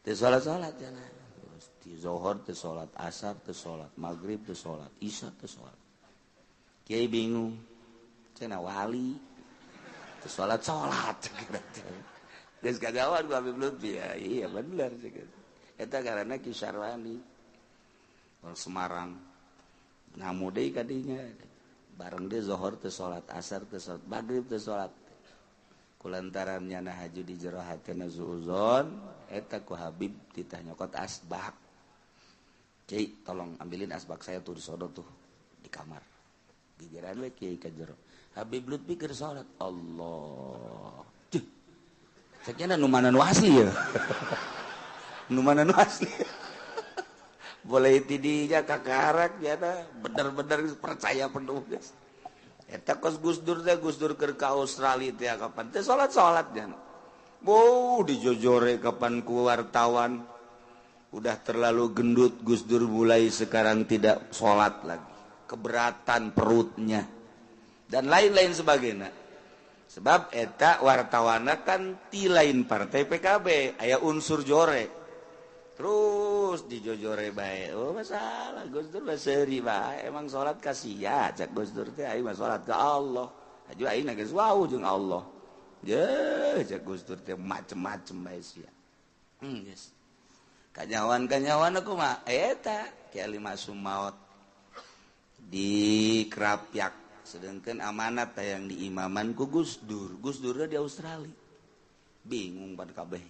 teu salat-salat jana ti zuhur teu salat asar teu salat magrib teu salat isya teu salat kiai bingung cenah wali teu salat-salat geus kagawan ku Habib Lutfi ya iya bener eta karena Ki Syarwani orang Semarang ngamu deui ka dinya bareng dia zuhur teu salat asar teu salat magrib teu salat kulantaran nyana haju di jero hatena zuuzon eta ku Habib titah nyokot asbak. Kiai tolong ambilin asbak saya tuh di sono tuh di kamar. Gigiran we kiai ka jero. Habib Lutfi keur salat. Allah. Cih. Ceknya nu mana nu asli ya. Nu mana nu asli. Boleh tidinya kakarak nyana bener-bener percaya penuh guys. Eta kos Gus Dur teh Gus Dur keur ka Australia teh kapan teh salat-salat nya. Boh dijojore kapan ku wartawan. Udah terlalu gendut Gus Dur mulai sekarang tidak salat lagi. Keberatan perutnya dan lain-lain sebagainya. Sebab eta wartawana kan ti lain partai PKB aya unsur jore. Terus dijojore bae. Oh masalah Gus Dur mah seuri bae. Emang salat ka sia cak Gus Dur teh aing mah salat ka Allah. Aju aing geus wau jeung Allah. Ye cak Gus Dur teh macem-macem bae sia. Geus. Kanyawan-kanyawan aku mah eta Ki Ali Masum maot di Krapyak. Sedangkan amanat yang di imaman ku Gus Dur. Gus Dur di Australia. Bingung pada kabeh.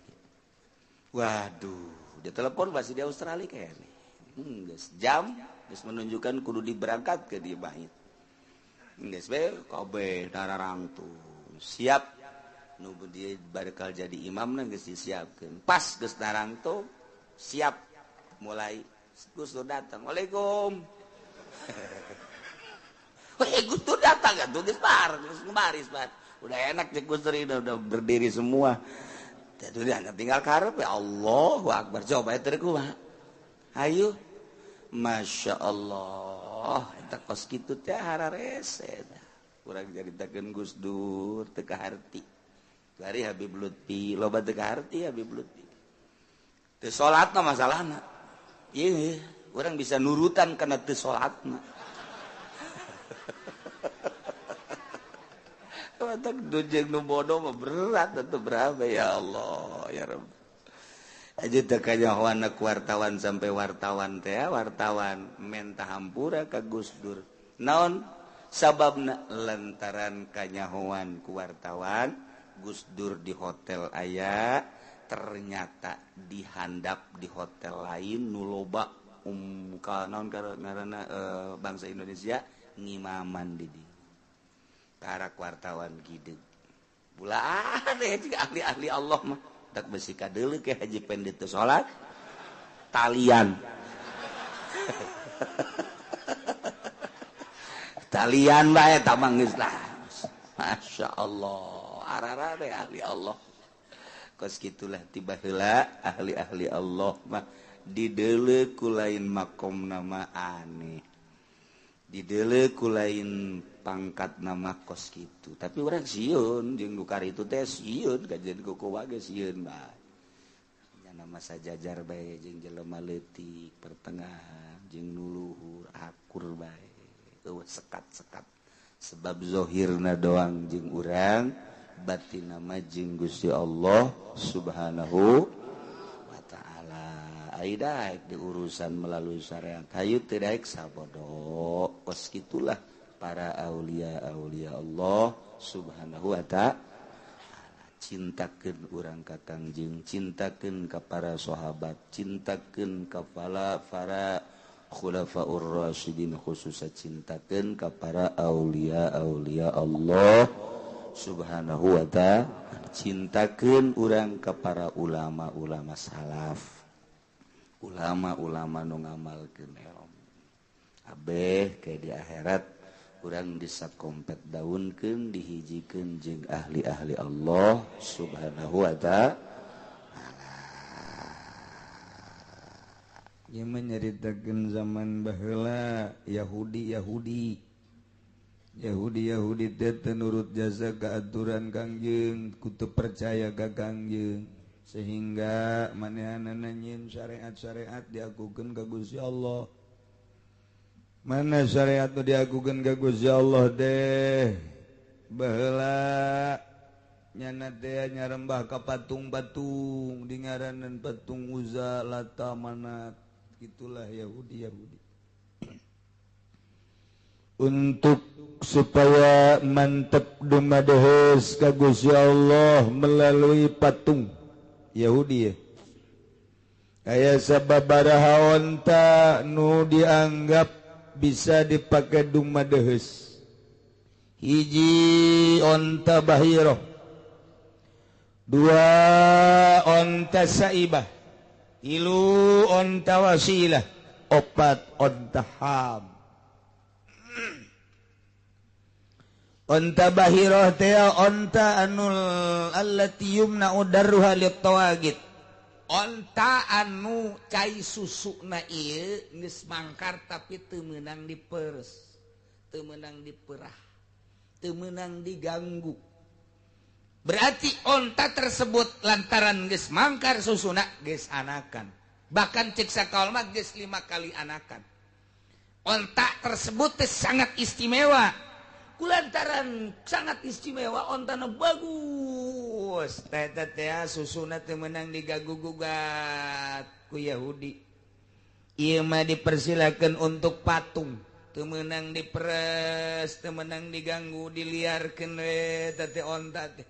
Waduh, dia telepon masih di Australia kayaknya. Geus jam geus menunjukkan kudu diberangkat ke di bait. Geus we kabeh dararangtung. Siap nu dia bakal jadi imamna geus disiapkeun. Pas geus darangtung siap mulai Gus Dur datang. Waalaikum. Wah, Gus Dur datang kan tuh geus bar, geus baris bar. Udah enak cek Gus Dur udah berdiri semua. Teh tinggal karep ya Allahu Akbar. Coba eta kumaha. Hayu. Masya Allah, eta kos kitu teh hararese. Urang caritakeun Gus Dur teu kaharti. Bari Habib Lutfi, loba teu kaharti Habib Lutfi. Teu salatna masalahna. Ieu urang bisa nurutan kana teu salatna. Matak dujeng nu bodoh mah berat atuh berapa ya Allah ya Rabb. Aja teu kanyahoana ku wartawan sampai wartawan teh wartawan menta hampura ka Gus Dur. Naon sababna lantaran kanyahoan ku wartawan Gus Dur di hotel aya ternyata dihandap di hotel lain nu loba ka naon ngaranna bangsa Indonesia ngimaman di dieu. Karak wartawan gideg. Bulan deh ahli-ahli Allah mah tak besi kadeuleu ke haji pendeta salat talian. Talian bae tamang geus lah. Masya Allah, arara deh ahli Allah. Kos kitulah tiba heula ahli-ahli Allah mah dideuleu ku lain makomna mah aneh. Didele ku lain pangkat nama kos kitu, tapi urang sieun jeung nu karitu teh sieun kajian ku ge sieun bae. Nya nama sajajar bae jeung jelema leutik pertengahan jeung nu luhur akur bae. Eueuh sekat-sekat. Sebab zahirna doang jeung urang, batin nama jeung Gusti Allah Subhanahu wa ta'ala. Ai daek diurusan melalui syariat, hayu teu daek sabodo. Kos kitulah para aulia-aulia Allah Subhanahu wa ta'ala. Cintakeun urang ka Kangjeng, cintakeun ka para sahabat, cintakeun ka para khulafaur rasyidin, khususnya cintakeun ka para aulia-aulia Allah Subhanahu wa ta'ala. Cintakeun urang ka para ulama-ulama salaf, ulama-ulama nu ngamalkeun ilmu. Abeh ke di akhirat urang disakompet daunkeun, dihijikeun jeung ahli-ahli Allah Subhanahu wa ta'ala. Ieu mah nyaritakeun zaman baheula Yahudi Yahudi Yahudi Yahudi teh teu nurut jasa ka aturan Kangjeng, kutu percaya ka Kangjeng, sehingga manehanana nyieun syariat-syariat diakukeun ka Gusti Allah. Mana syariat nu diakukeun ka Gusti Allah teh baheula nyana teh nyarembah ka patung-patung, dingaranan patung Uzza, Lata, Manat. Itulah Yahudi Yahudi. Untuk supaya mantep dumadehes ka Gusti Allah melalui patung Yahudi ya. Aya sababaraha onta nu dianggap bisa dipakai dumadehes. Hiji onta bahirah, dua onta saibah, tilu onta wasilah, opat onta ham. Onta bahirah teh onta anul allati yumna'u darruha lit-tawagit. Onta anu cai susuna ieu geus mangkar tapi teu meunang diperes, teu meunang diperah, teu meunang diganggu. Berarti onta tersebut lantaran geus mangkar susuna geus anakan. Bahkan cek sakaol mah geus 5 kali anakan. Onta tersebut teh sangat istimewa. Kulantaran sangat istimewa ontana bagus. Teh teh susuna teu meunang diganggu gugat ku Yahudi. Ieu mah dipersilakeun untuk patung. Teu meunang diperes, teu meunang diganggu, diliarkeun we teh onta teh.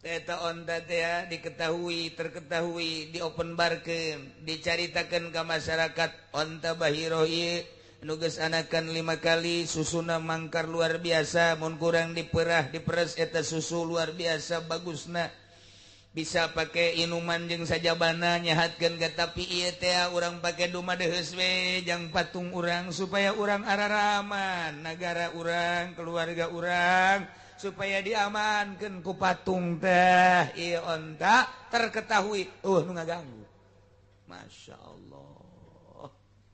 Eta onta teh diketahui, terketahui, diopenbarkeun, dicaritakeun ka masyarakat. Onta bahirah ieu nu geus anakan 5 kali, susuna mangkar luar biasa, mun kurang diperah, diperes eta susu luar biasa bagusna. Bisa pakai inuman jeung sajabana nyehatkeun ka, tapi ieu teh urang pake dumadeheus we jang patung urang supaya urang araraman, nagara urang, keluarga urang supaya diamankeun ku patung teh. Ieu onta terketahui nu ngaganggu. Masya Allah,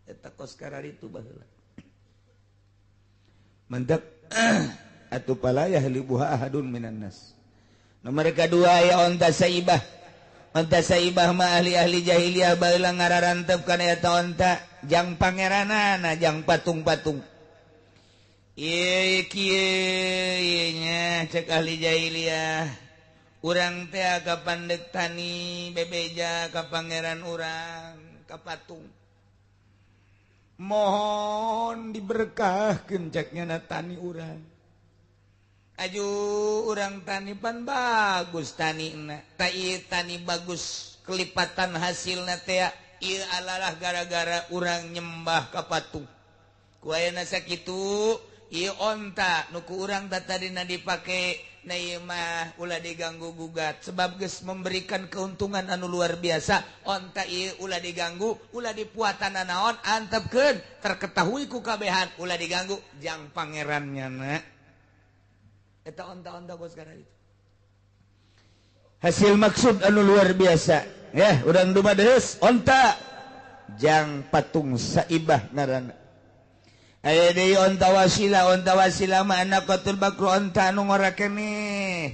eta kos kararitu baheula mendak atuh pala yahlibuha ahadun minan nas. Nomor kedua ya onta saibah. Onta saibah mah ahli-ahli jahiliyah baheula ngararantep kana eta onta jang pangeranana, jang patung-patung. Ieu kieu nya cek ahli jahiliyah, urang teh ka pandek tani bebeja ka pangeran urang ka patung. Mohon diberkahkeun cek nyana tani urang. Aju urang tani pan bagus tanina, ta ieu tani bagus kelipatan hasilna teh ieu alalah gara-gara urang nyembah ka patung. Ku ayeuna sakitu ieu onta nu ku urang tadina dipake na ieu mah ulah diganggu gugat sebab geus memberikan keuntungan anu luar biasa. Onta ieu ulah diganggu, ulah dipuatan naon, antepkeun terketahui ku kabehan, ulah diganggu jang pangerannya na. Eta onta-onta gos kana itu. Hasil maksud anu luar biasa ya, urang dumadeus onta jang patung saibah ngaranna. Aya deui onta wasila, onta wasila mah anaqatul bakru onta anu ngora keneh.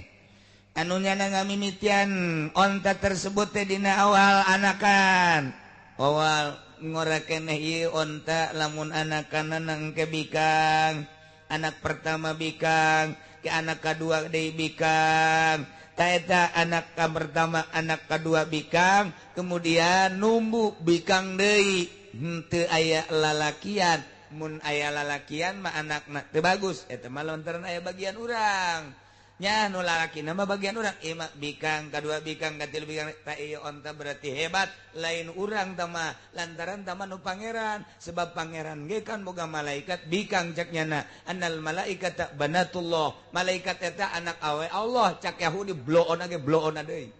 Anu nyana ngamimitian onta tersebut teh dina awal anakan. Awal ngora keneh ieu onta lamun anakan engke bikang. Anak pertama bikang, ke anak kedua deui bikang. Ta eta anak pertama, anak kedua bikang, kemudian numbu bikang deui. Henteu aya lalakian. Mun aya lalakian mah anakna teu bagus, eta mah lantaran aya bagian urang. Nya nu lalakina mah bagian urang, ieu mah bikang kadua bikang katilu bikang, ta ieu onta berarti hebat, lain urang tah mah lantaran tah mah nu pangeran, sebab pangeran ge kan boga malaikat bikang cak nyana, annal malaikata banatullah, malaikat eta anak awe Allah, cak Yahudi bloon ge bloon deui.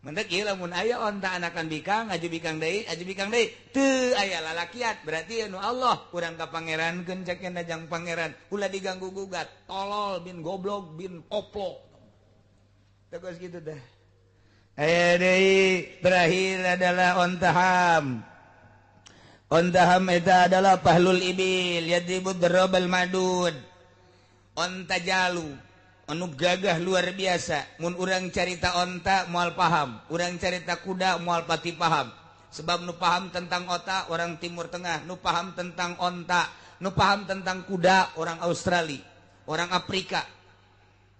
Mendak ieu lamun aya onta anakan bikang, aju bikang deui, aju bikang deui, teu aya lalakian, berarti anu Allah urang ka pangerankeun cek nya jang pangeran, ulah diganggu gugat, tolol bin goblok bin koplok. Terus gitu dah. Aya deui terakhir adalah onta ham. Onta ham eta adalah pahlul ibil yadribud darabal madud. Onta jalu anu gagah luar biasa. Mun urang carita onta moal paham, urang carita kuda moal pati paham. Sebab nu paham tentang onta orang Timur Tengah, nu paham tentang onta, nu paham tentang kuda orang Australia, orang Afrika.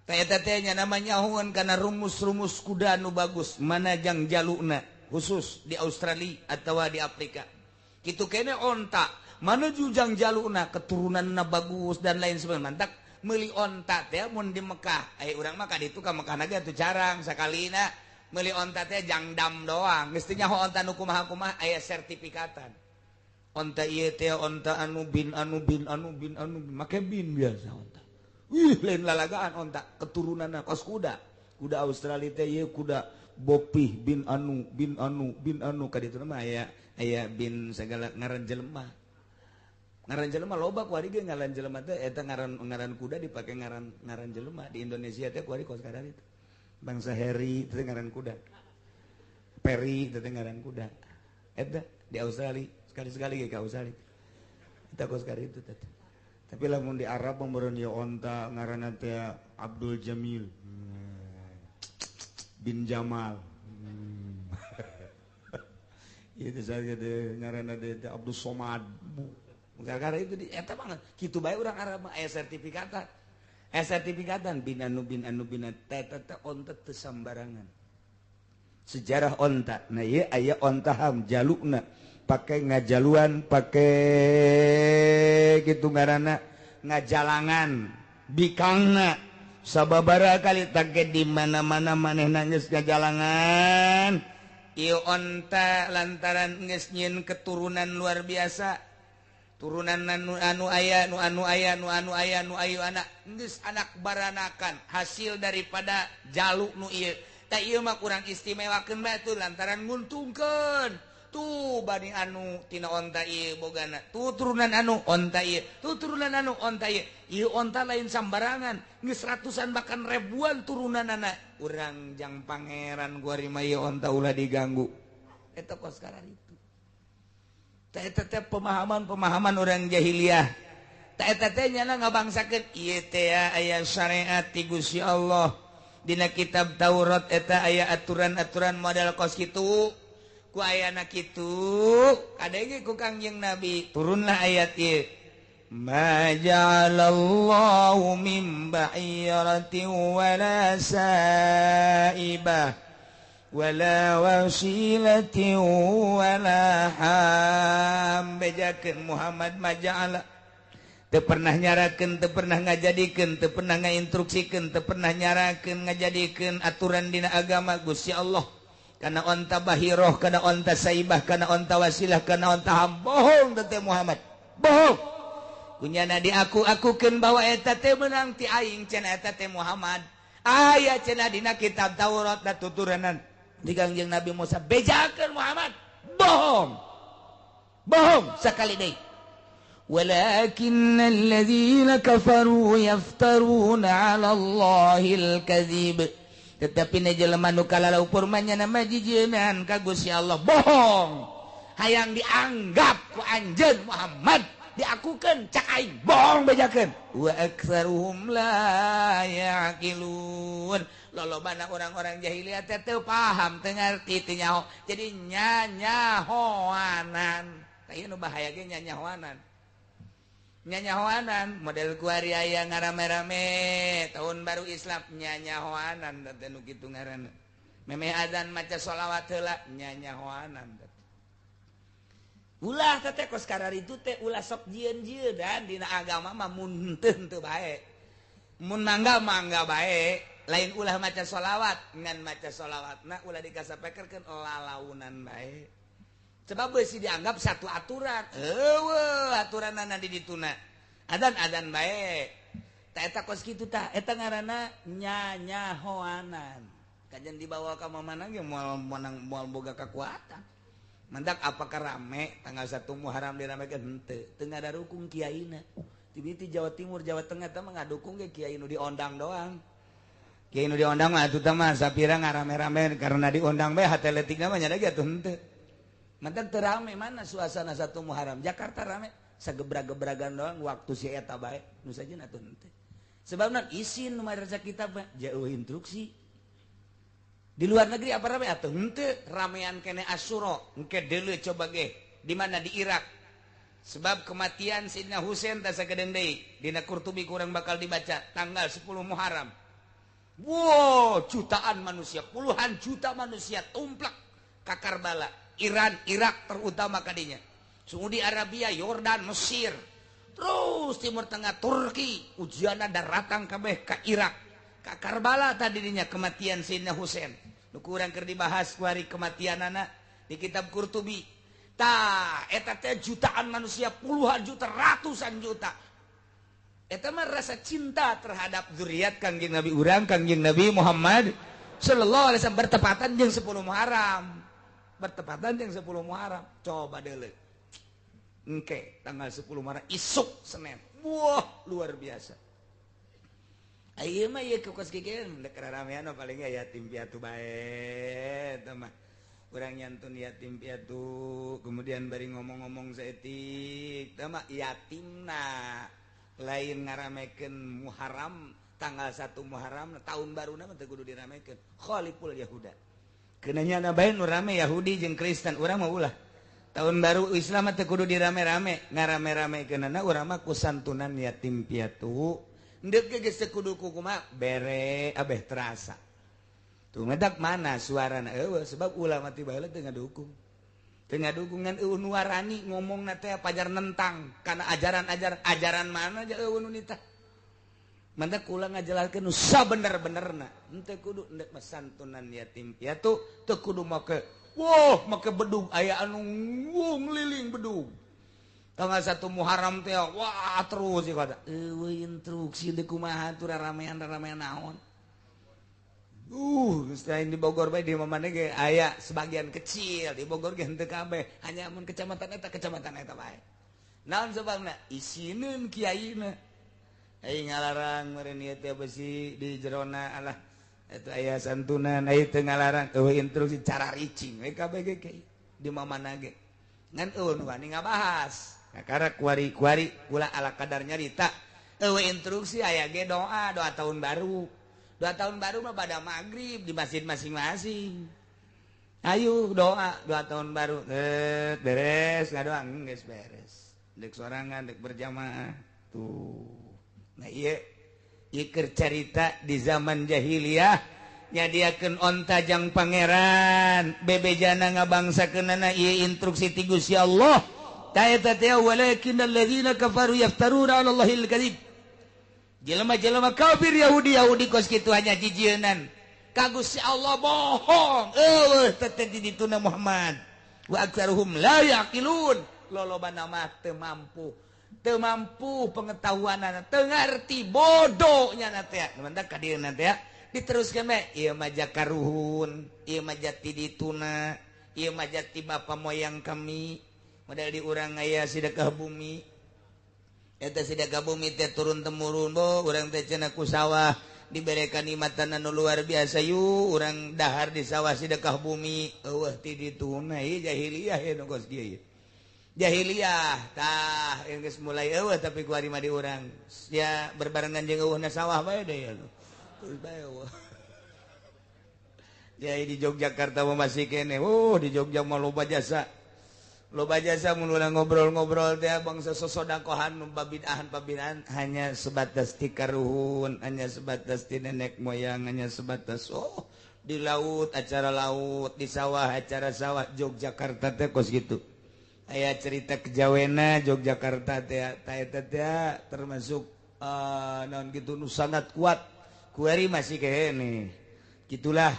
Teh eta teh nya namanya hun kana rumus-rumus kuda nu bagus, mana jang jaluna khusus di Australia atawa di Afrika. Kitu kene onta, mana jujang jaluna keturunanna bagus dan lain sebagainya. Mantak meuli onta teh mun di Mekah, aya urang mah ka ditu ka Mekah na ge atuh jarang sakalina meuli onta teh jangdam doang. Geus teu nyaho onta nu kumaha-kumaha aya sertifikatan. Onta ieu teh onta anu bin anu bin anu bin anu make bin biasa onta. Wih lain lalagaan onta keturunanna kos kuda. Kuda Australia teh ieu kuda Bopih bin anu bin anu bin anu ka ditu mah aya aya bin segala ngaran jelema. Ngaran jelema loba kuari ge ngaran jelema teh eta ngaran ngaran kuda dipake ngaran ngaran jelema di Indonesia teh kuari kos kadar itu. Bangsa Harry teh ngaran kuda. Perry teh ngaran kuda. Eta di Australia sekali-sekali ge ka Australia. Eta kos kadar itu teh. Tapi lamun di Arab meureun ieu onta ngaranna teh Abdul Jamil bin Jamal. Ieu teh saja teh ngaranna teh Abdul Somad. Gara-gara itu di eta banget. Kitu bae urang Arab mah aya sertifikatan. Aya sertifikatan bin anu bin anu bin teh teh onta teu sambarangan. Sejarah onta. Nah ieu aya onta ham jalukna pake ngajaluan, pake kitu ngaranna ngajalangan bikangna sababaraha kali take di mana-mana manehna geus ngajalangan. Ieu onta lantaran geus nyieun keturunan luar biasa. Turunan anu anu aya nu anu aya nu anu aya nu ayu anak geus anak baranakan hasil daripada jaluk nu ieu. Tah ieu mah kurang istimewakeun bae tuh lantaran nguntungkeun. Tuh bani anu tina onta ieu bogana. Tuh turunan anu onta ieu. Tuh turunan anu onta ieu. Ieu onta lain sambarangan, geus ratusan bahkan ribuan turunanana. Urang jang pangeran gua mah ieu onta ulah diganggu. Eta kos kararitu. Eta teh pemahaman-pemahaman orang jahiliyah. Eta teh nyana ngabangsakeun ieu teh aya syariat ti Gusti Allah. Dina kitab Taurat eta aya aturan-aturan model kos kitu. Ku ayana kitu, kadenge ku Kangjeng Nabi turunlah ayat ieu. Ma ja'alallahu min ba'iratin wala sa'ibah wala wasilatin wala ham. Bejakeun Muhammad maja'ala teu pernah nyarakeun, teu pernah ngajadikeun, teu pernah ngainstruksikeun, teu pernah nyarakeun ngajadikeun aturan dina agama Gusti Allah. Kana onta bahiroh, kana onta saibah, kana onta wasilah, kana onta ham. Bohong teh Muhammad, bohong. Kunyana diaku-akukeun bahwa eta teh meunang ti aing cenah eta teh Muhammad. Aya cenah dina kitab Taurat da tuturanan di Kangjeng Nabi Musa. Bejakeun Muhammad, bohong. Bohong sakali deui. Walakinnal ladzina kafaru yaftaruna 'ala Allahil kadzib. Tetapi ne jelema nu kalalaupur mah nya nama jijieunaan ka Gusti Allah, bohong. Hayang dianggap ku anjeun Muhammad diakukeun cak aing bohong bejakeun wa aktsaruhum la yaqilun. Lolobana orang-orang jahiliyah teh teu paham, teu ngarti, teu nyaho, jadi nyanyahoanan. Tah ieu nu bahaya ge nyanyahoanan. Nyanyahoanan model kuari aya ngarame-rame tahun baru Islam nyanyahoanan teh nu kitu ngaranna. Memeh adzan maca sholawat heula nyanyahoanan. Ulah teh kos kararitu teh ulah sok jieun-jieun dan dina agama mah mun henteu teu bae. Mun mangga mangga bae, lain ulah maca sholawat, ngan maca sholawatna ulah dikasapekerkeun lalaunan bae. Sebab beusi dianggap satu aturan. Eueuh aturanana di dituna. Adan-adan bae. Ta eta kos kitu tah, eta ngaranna nyanyahoanan. Kajian dibawa ka mana ge moal menang moal boga kekuatan. Mendak apakah rame tanggal 1 Muharram diramekeun henteu, teu ngadarukung kiaina. Ti Jawa Timur, Jawa Tengah teh mah ngadukung ge kiai nu diondang doang. Kiai nu diondang mah atuh teh mah sapira ngarame-rame karena diondang bae hate leutikna mah nya ge atuh henteu. Mendak teu rame mana suasana 1 Muharram. Jakarta rame sagebra-gebragan doang waktu si eta bae nu sajeun atuh henteu. Sebabna isin nu madrasah kita mah jauh instruksi. Di luar negeri apa rame atuh henteu ramean kene Asyura engke deuleu coba ge di mana di Irak. Sebab kematian Sayyidina Husain teh sagedeung deui dina Qurtubi kurang bakal dibaca tanggal 10 Muharram. Wow, jutaan manusia, puluhan juta manusia tumplak ka Karbala, Iran, Irak terutama kadinya. Saudi Arabia, Yordan, Mesir, terus Timur Tengah, Turki, ujianna daratang kabeh ka Irak. Ka Karbala tadinya kematian Sayyidina Husain. Nu kurang keur dibahas kuari kematianana di kitab Qurtubi. Tah, eta teh jutaan manusia, puluhan juta, ratusan juta. Eta mah rasa cinta terhadap zuriat Kangjeng Nabi urang, Kangjeng Nabi Muhammad sallallahu alaihi wasallam bertepatan jeung 10 Muharram. Bertepatan jeung 10 Muharram. Coba deuleu. Engke tanggal 10 Muharram isuk Senin. Wah, luar biasa. Ayeuna mah ieu kos kieu dek ramean paling yatim piatu bae eta mah. Urang nyantun yatim piatu, kemudian bari ngomong-ngomong saeutik, tah mah yatimna lain ngaramekeun Muharram tanggal 1 Muharram tahun baruna mah teu kudu diramekeun. Khaliful Yahuda. Keunanya na bae nu rame Yahudi jeung Kristen, urang mah ulah. Tahun baru Islam mah teu kudu dirame-rame, ngarame-ramekeunana urang mah ku santunan yatim piatu. Ndek ge geus teu kudu kumaha bere abeh terasa. Tuh ngedak mana suarana eueuh sebab ulama ti baheula teu ngadukung. Teu ngadukungan eueuh nu warani ngomongna teh pajar nentang kana ajaran-ajaran ajaran mana aja eueuh nu nitah. Mantak kula ngajelaskeun nu sabener-benerna. Henteu kudu ndek santunan yatim piatu teu kudu make wah make bedug aya anu ngeliling bedug. Tanggal 1 Muharram teh wah terus ieu kata eueuh instruksi deuk kumaha atuh ramean-ramean naon. Selain di Bogor bae di mana ge aya sebagian kecil di Bogor ge henteu kabeh, hanya mun kecamatan eta bae. Naon sebabna? Isineun kiaina. Ai ngalarang meureun ieu teh besi di jerona alah eta aya santunan ai teu ngalarang eueuh instruksi cara ricing we kabeh ge kiai di mana ge. Ngan eueuh nu wani ngabahas. Kakara kuari-kuari kula ala kadar nyarita eueuh instruksi aya ge doa doa tahun baru. Doa tahun baru mah pada maghrib di masjid masing-masing. Ayo doa, doa tahun baru. Beres ngadoa geus beres. Dek sorangan, dek berjamaah. Tuh. Nah ieu ieu keur carita di zaman jahiliyah nyadiakeun onta jang pangeran, bebejana ngabangsakeunana ieu instruksi ti Gusti Allah. Ta eta teh walakinnal ladzina kafaru yaftaruna 'ala Allahil kadzib. Jelema-jelema kafir Yahudi-Yahudi kos kitu hanya jijieunan. Ka Gusti Allah bohong. Eueuh teh di dituna Muhammad. Wa aktsaruhum la yaqilun. Lolobana mah teu mampu. Teu mampu pengetahuanana, teu ngarti bodohnya na teh. Mantak ka dieu na teh diteruskeun bae. Ieu mah jakaruhun, ieu mah jati dituna, ieu mah jati bapa moyang kami. Model di urang aya sedekah bumi. Eta sedekah bumi teh turun temurun bo urang teh cenah ku sawah diberikan nikmatan anu luar biasa yu urang dahar di sawah sedekah bumi eueuh ti dituna ieu jahiliyah ieu nu kos kieu. Jahiliyah tah geus mulai eueuh tapi kuari mah di urang ya berbarengan jeung eueuhna sawah bae deui ya. Terus bae eueuh. Jadi di Yogyakarta mah masih keneh. Oh, di Jogja mah loba jasa. Loba jasa mun urang ngobrol-ngobrol teh bangsa sosodakohan nu babid'ahan hanya sebatas ti karuhun, hanya sebatas ti nenek moyang, hanya sebatas oh di laut acara laut, di sawah acara sawah. Yogyakarta teh kos gitu. Aya cerita kejawena Yogyakarta teh eta teh termasuk naon gitu nu sangat kuat. Kuari masih kene. Gitulah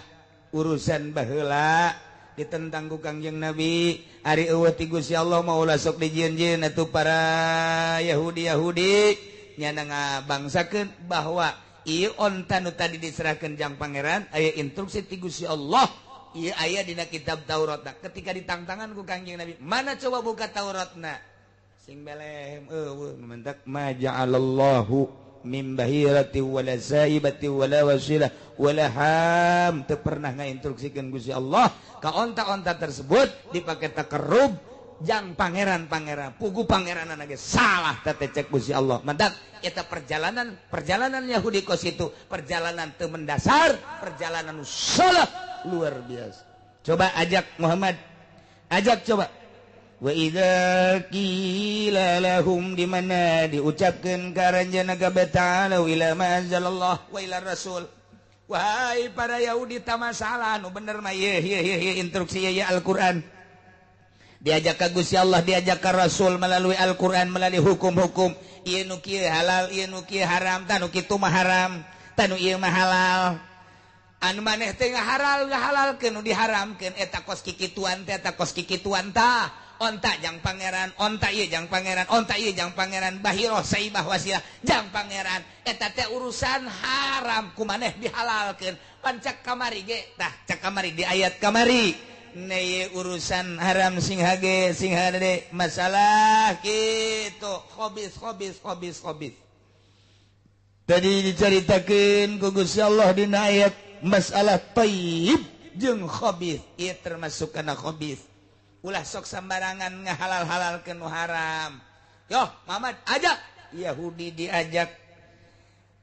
urusan baheula ditentang ku Kangjeng Nabi. Ari eueuh ti Gusti Allah mah ulah sok dijieun-jieun atuh para Yahudi-Yahudi nyana ngabangsakeun bahwa ieu onta nu tadi diserahkeun jang pangeran aya instruksi ti Gusti Allah. Ieu aya dina kitab Tauratna. Ketika ditangtangan ku Kangjeng Nabi, mana coba buka Tauratna? Sing belehem eueuh mentak ma ja'alallahu min bahirati wala saibati wala wasilah wala ham. Teu pernah ngainstruksikeun Gusti Allah ka onta-onta tersebut dipake takarrub jang pangeran-pangeran pugu pangeranana ge salah teh cek Gusti Allah. Mantak eta perjalanan Yahudi kos itu perjalanan teu mendasar, perjalanan salah luar biasa. Coba ajak Muhammad, ajak coba. Wa idza qila lahum di mana diucapkeun ka aranjeunna kabeh ta'ala ila ma anzalallah wa ila rasul. Wahai para Yahudi ta masalah nu bener mah ieu ieu ieu instruksi ieu Al-Qur'an. Diajak ka Gusti Allah, diajak ka Rasul melalui Al-Qur'an, melalui hukum-hukum. Ieu nu kieu halal, ieu nu kieu haram, tah nu kitu mah haram, tah nu ieu mah halal. Anu maneh teh ngahalal ngahalalkeun nu diharamkeun eta kos kikituan teh eta kos kikituan tah. Onta jang pangeran, onta ieu jang pangeran, onta ieu jang pangeran, bahiroh saibah wasilah jang pangeran. Eta teh urusan haram ku maneh dihalalkeun. Pan cak kamari ge tah cak kamari di ayat kamari. Neye urusan haram sing hage sing hade masalah kitu khobis khobis khobis khobis. Tadi dicaritakeun ku Gusti Allah dina ayat masalah thayyib jeung khabith, ieu termasuk kana khabith. Ulah sok sambarangan ngahalal-halalkeun nu haram. Yo, Muhammad ajak Yahudi diajak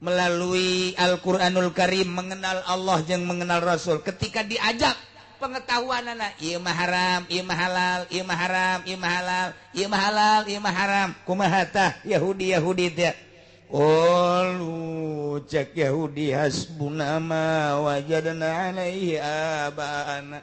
melalui Al-Qur'anul Karim mengenal Allah jeung mengenal Rasul. Ketika diajak pengetahuanana ieu mah haram, ieu mah halal, ieu mah haram, ieu mah halal, ieu mah halal, ieu mah haram. Kumaha tah Yahudi-Yahudi teh? Qalu cek Yahudi hasbuna ma wajadna alaihi abana.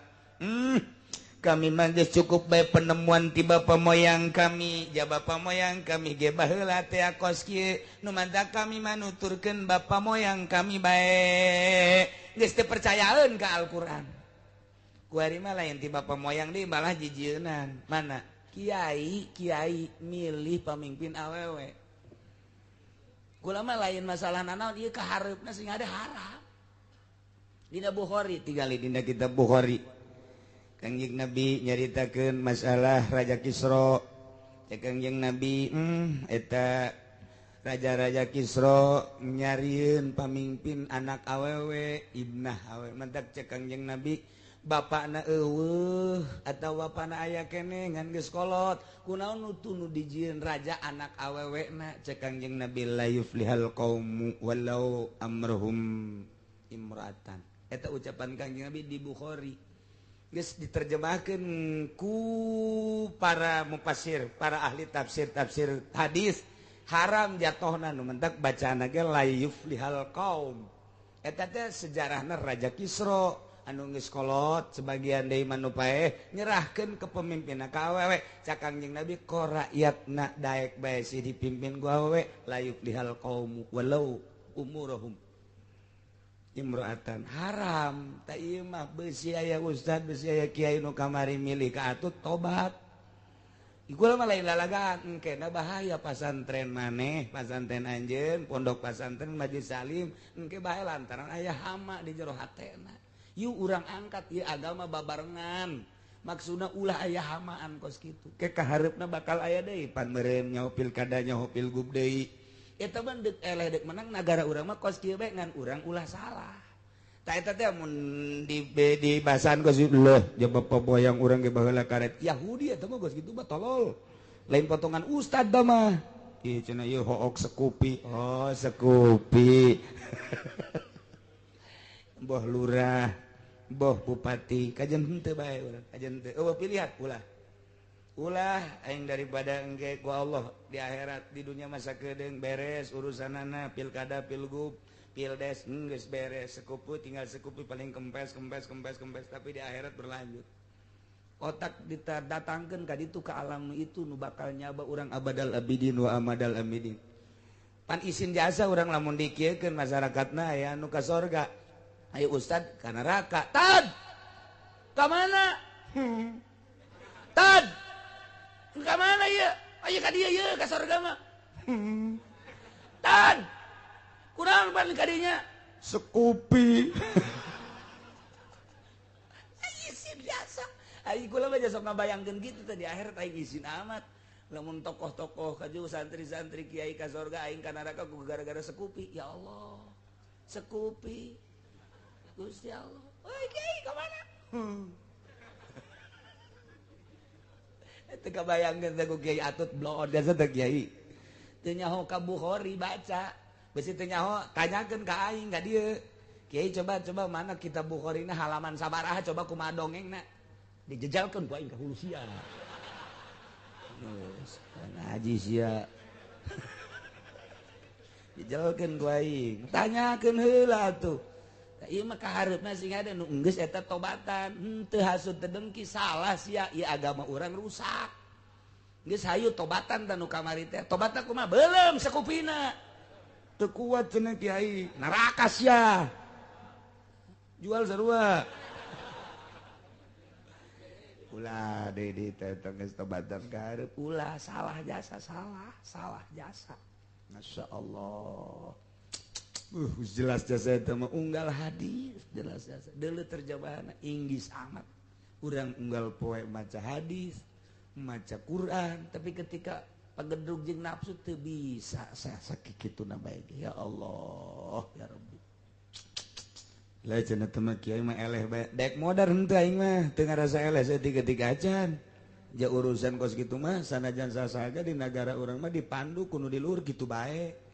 Kami mah geus cukup bae penemuan ti bapa moyang kami. Ja bapa moyang kami ge baheula teh kos kieu. Nu mantak kami mah nuturkeun bapa moyang kami bae. Geus teu percayaeun ka Al-Qur'an. Kuari mah lain ti bapa moyang deui malah jijieunan. Mana? Kiai, kiai milih pamimpin awewe. Kula mah lain masalah nanaon ieu kahareupna sing ada haram. Dina Bukhari tingali dina kitab Bukhari. Kangjeng Nabi nyaritakeun masalah Raja Kisra. Cek Kangjeng Nabi, eta raja-raja Kisra nyarieun pamimpin anak awewe ibnah awewe. Mantak cek Kangjeng Nabi bapakna eueuh atawa bapakna aya keneh ngan geus kolot. Kunaon nu tunu dijieun raja anak awewe na? Cek Kangjeng Nabi la yuflihal qaumu walau amruhum imra'atan. Eta ucapan Kangjeng Nabi di Bukhari. Geus diterjemahkeun ku para mufassir, para ahli tafsir-tafsir hadis, haram jatohna nu mentak bacaanna ge la yuflihal qaum. Eta teh sejarahna Raja Kisra anu geus kolot sebagian deui mah nu paeh nyerahkeun kepemimpinna ka awewe. Cak Kangjeng Nabi ko rakyatna daek bae sih dipimpin ku awewe la yuflihal qaum walau umuruhum imro'atan. Haram ta ieu mah beusi aya ustad beusi aya kiai nu kamari milih ka atut tobat. Iku mah lain lalagaan engkena bahaya pasantren maneh, pasantren anjeun, pondok pasantren Majelis Salim engke bae lantaran aya hama di jero hatena. Yuk urang angkat ieu agama babarengan. Maksudna ulah aya hamaan kos kitu. Ke kahareupna bakal aya deui pan meureun nyaho pilkada nyaho pilgub deui. Eta mah deuk eleh deuk menang nagara urang mah kos kieu bae ngan urang ulah salah. Tah eta teh mun di bahasan kos leuh ja bapa boyang urang ge baheula karet Yahudi eta mah kos kitu mah tolol. Lain potongan ustad da mah. Ieu cenah ieu hook sekupi. Oh, sekupi. Boh lurah, boh bupati, kajian henteu bae urang, kajian henteu. Eueuh pilihan ulah. Ulah aing daripada engke ku Allah di akhirat di dunia masa kedeung beres urusanana pilkada, pilgub, pildes geus beres, sekupu tinggal sekupu paling kempes kempes kempes kempes, tapi di akhirat berlanjut. Otak didatangkeun ka ditu ka alam itu nu bakal nyaba urang abadal abidin wa amadal amidin. Pan isin jasa urang lamun dikieukeun masyarakatna aya anu ka sorga. Ayo ustad ka neraka. Tad. Ka mana? Tad. Ka mana ieu? Ayo ka dieu ieu ka sorga mah. Tad. Kurang pan ka dinya? Sekupi. Isin jasa. Aing kula mah sok ngabayangkeun kitu teh di akhirat aing isin amat. Lamun tokoh-tokoh kaju santri-santri kiai ka sorga aing ka neraka ku gara-gara sekupi. Ya Allah. Sekupi. Gusti Allah. Oi kiai ka mana? Teu kabayangkeun teh ku kiai Atut bloon jasa teh kiai. Teu nyaho ka Bukhari baca. Besi teu nyaho tanyakeun ka aing ka dieu. Kiai coba mana kitab Bukhari-na halaman sabaraha coba kumaha dongengna. Dijejalkeun ku aing ka hulu sia. Geus ngaji sia. Dijejalkeun ku aing. Tanyakeun heula atuh. Ieu mah kahareupna sing ada nu geus eta tobatan, henteu hasud teu dengki salah sia, ieu agama urang rusak. Geus hayu tobatan tah nu kamari teh. Tobatna kumaha? Beuleum sakupina. Teu kuat cenah kiai, neraka sia. Jual sarua. Ulah deui di teh geus tobatan kahareup, ulah salah jasa, salah, salah jasa. Masyaallah. Jelas jasa itu mah unggal hadis jelas jasa deuleu terjemahanna inggris amat urang unggal poe maca hadis maca Quran tapi ketika pagedrug jeung nafsu teu bisa sakituna bae ya Allah ya Rabbi lah cenah teh mah kiai mah eleh bae dek modar henteu aing mah teu ngarasa eleh saeutik-eutik acan ja urusan kos kitu mah sanajan sasaha di nagara urang mah dipandu kudu di luhur kitu bae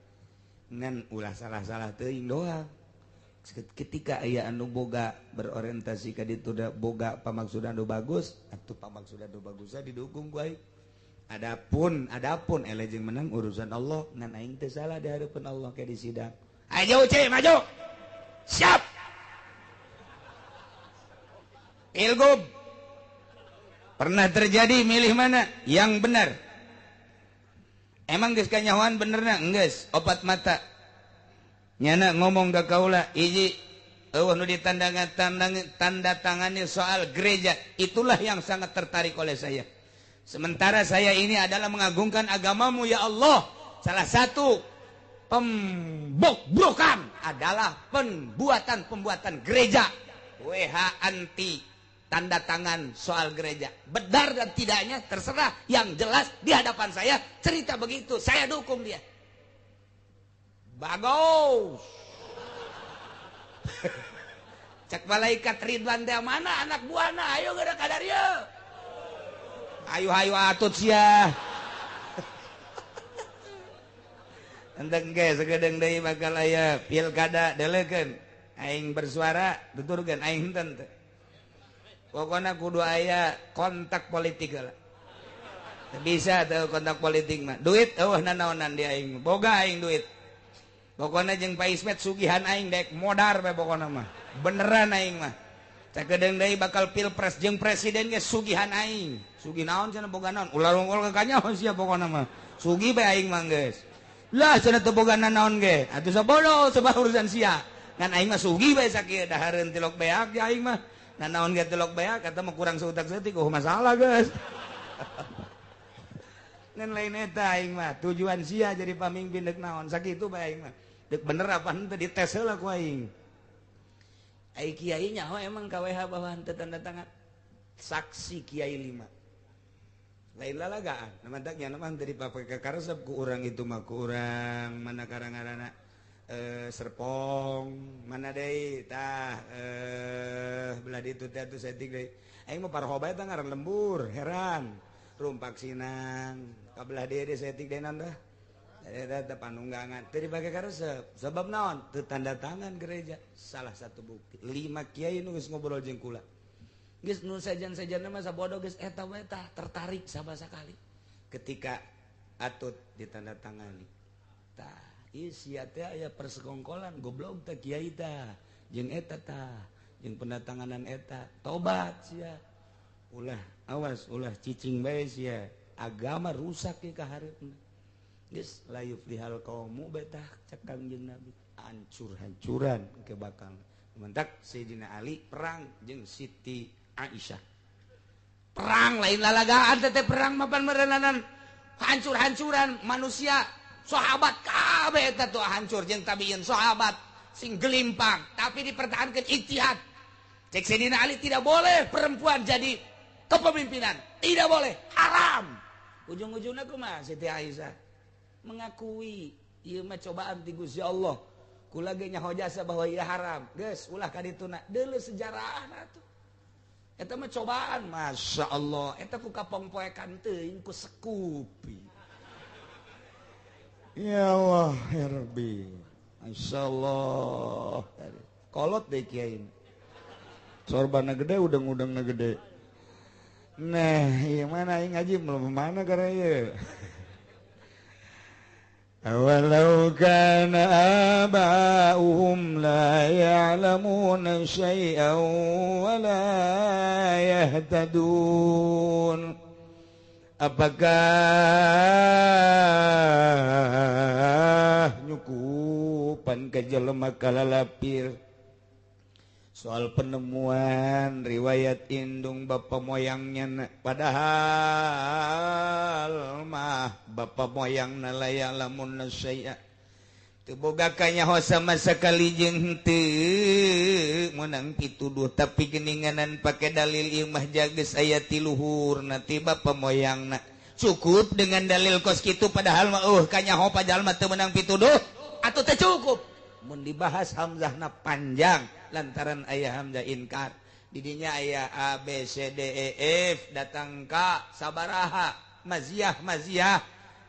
ngan ulah salah-salah teuing doang. Ketika aya anu boga berorientasi ka ditu da boga pamaksudan nu bagus atuh pamaksudan nu bagusna didukung ku aing. Adapun eleh jeung menang urusan Allah ngan aing teu salah di hareupeun Allah ke di sidang. Ayo ce maju. Siap. Pilgub. Pernah terjadi milih mana? Yang benar. Emang geus kanyahoan benerna? Geus, opat mata. Nyana ngomong ka kaula, hiji eueuh nu ditanda tangani soal gereja, itulah yang sangat tertarik oleh saya. Sementara saya ini adalah mengagungkan agamamu ya Allah. Salah satu pembobrokan adalah pembuatan-pembuatan gereja. WH anti tanda tangan soal gereja. Benar dan tidaknya terserah. Yang jelas di hadapan saya cerita begitu, saya dukung dia. Bagus. Cek malaikat Ridwan teh mana anak buahna, ayo geura ka dieu. Ayo ayo atut sia. Enteng ge sagedeung deui bakal aya pilkada deleukeun. Aing bersuara tuturkeun aing henteu teh. Pokoknya kudu aya kontak politik lah. Bisa tuh kontak politik mah. Duit eueuh nanaonan di aing. Boga aing duit. Pokoknya jeung Pak Ismet sugihan aing dek modar bae pokokna mah. Beneran aing mah. Sakedeung deui bakal pilpres jeung presiden ge sugihan aing. Sugih naon cenah boga naon? Ulah rungkul ka kanyaho sia pokokna mah. Sugih bae aing mah geus. Lah cenah teu boga nanaon ge. Atuh sabodo sebab urusan sia. Ngan aing mah sugih bae sakieu dahareun tilok beak ya aing mah. Nah naon ge tilok beak kata mah kurang seutak seutik oh masalah guys. Ngan lain eta aing mah tujuan sia jadi pamimpin deuk naon sakitu bae aing mah. Deuk bener apa henteu dites heula ku aing. Ai kiai nyaho emang ka WH bahwa henteu tanda tangan saksi kiai 5. Lain lalagaan, nama nya mah henteu dipake karesep ku urang itu mah ku urang mana karang-karana Serpong mana deui tah belah ditu teh atuh saeutik deui aing mah parho bae tah ngaran lembur heran Rumpak sinang kabelah dia di setik denan dah. Eta panunggangan teu dipake karesep. Sebab naon? Teu tanda tangan gereja. Salah satu bukti. 5 kiai nu geus ngobrol jeung kula. Geus nu sejen-sejenna mah sabodo geus eta we tah tertarik sama sakali. Ketika atut ditandatangani. Tah, ieu sia teh aya persekongkolan goblok teh kiai tah. Jeung eta tah, jeung pendatanganan eta. Tobat sia. Ulah awas ulah cicing bae sia. Agama rusak ke ka hareupna. Geus la yuflihal qaumu betah cek Kangjeng Nabi. Hancur-hancuran ke bakal. Mentak Sayyidina Ali perang jeung Siti Aisyah. Perang lain lalagaan teh perang mapan merenanan. Hancur-hancuran manusia sahabat kabeh eta tuh hancur jeung tabiin sahabat sing gelimpang tapi dipertahankan ijtihad. Cek Sayyidina Ali tidak boleh perempuan jadi kepemimpinan, tidak boleh, haram. Ujung-ujungnya kumaha Siti Aisyah mengakui ieu mah cobaan ti Gusti Allah. Kula ge nyaho jasa bahwa ieu haram. Geus ulah ka dituna. Deuleu sejarahna tuh. Eta mah cobaan, Masya Allah. Eta ku kapongpoekan teuing ku sekupi. Ya Allah, ya Rabbi. Masya Allah. Kolot deh kiai. Sorbana gede, udang-udangna gede. Nah, ieu mana aing ngaji belum mana karena ieu. Walau kana aba'uhum la ya'lamuna syai'an wa la yahtadun. Apakah nyukupan ka jelema kalalapir soal penemuan riwayat indung bapa moyangnya, padahal mah bapa moyangna la ya'lamun syai'a teu boga kanyaho sama sakali jeung henteu meunang pituduh tapi geuninganan pake dalil ieu mah jageus aya ti luhurna ti bapa moyangna. Cukup dengan dalil kos kitu padahal mah kanyaho pajalma teu meunang pituduh atuh teu cukup. Mun dibahas hamzahna panjang lantaran ayah hamzah inkar didinya ayah A B C D E F datang ka sabaraha maziah maziah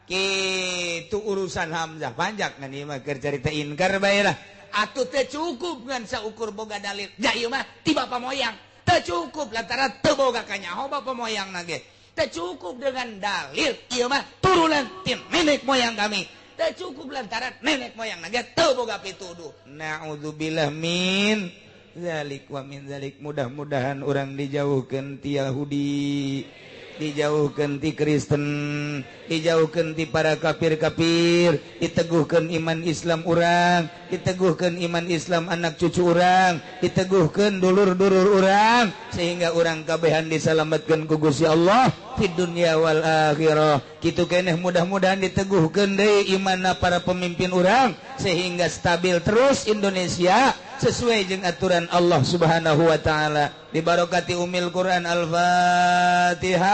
kitu urusan hamzah panjang ngan ieu mah keur carita inkar bae lah atuh teu cukup ngan saukur boga dalil ja ieu mah ti bapa moyang teu cukup lantaran teu boga kanyaho bapa moyangna ge teu cukup dengan dalil ieu mah turunan ti nenek moyang kami teu cukup lantaran nenek moyang na ge teu boga pituduh. Naudzubillah min zalik wa min zalik. Mudah-mudahan urang dijauhkeun ti Yahudi, dijauhkeun ti Kristen, dijauhkeun ti para kafir-kafir, diteguhkeun iman Islam urang, diteguhkeun iman Islam anak cucu urang, diteguhkeun dulur-dulur urang sehingga urang kabehan disalametkeun ku Gusti Allah di dunia wal akhirah. Kitu keneh mudah-mudahan diteguhkeun deui imanna para pemimpin urang sehingga stabil terus Indonesia sesuai jeung aturan Allah Subhanahu wa taala. Dibarokati umil Quran. Al-Fatihah.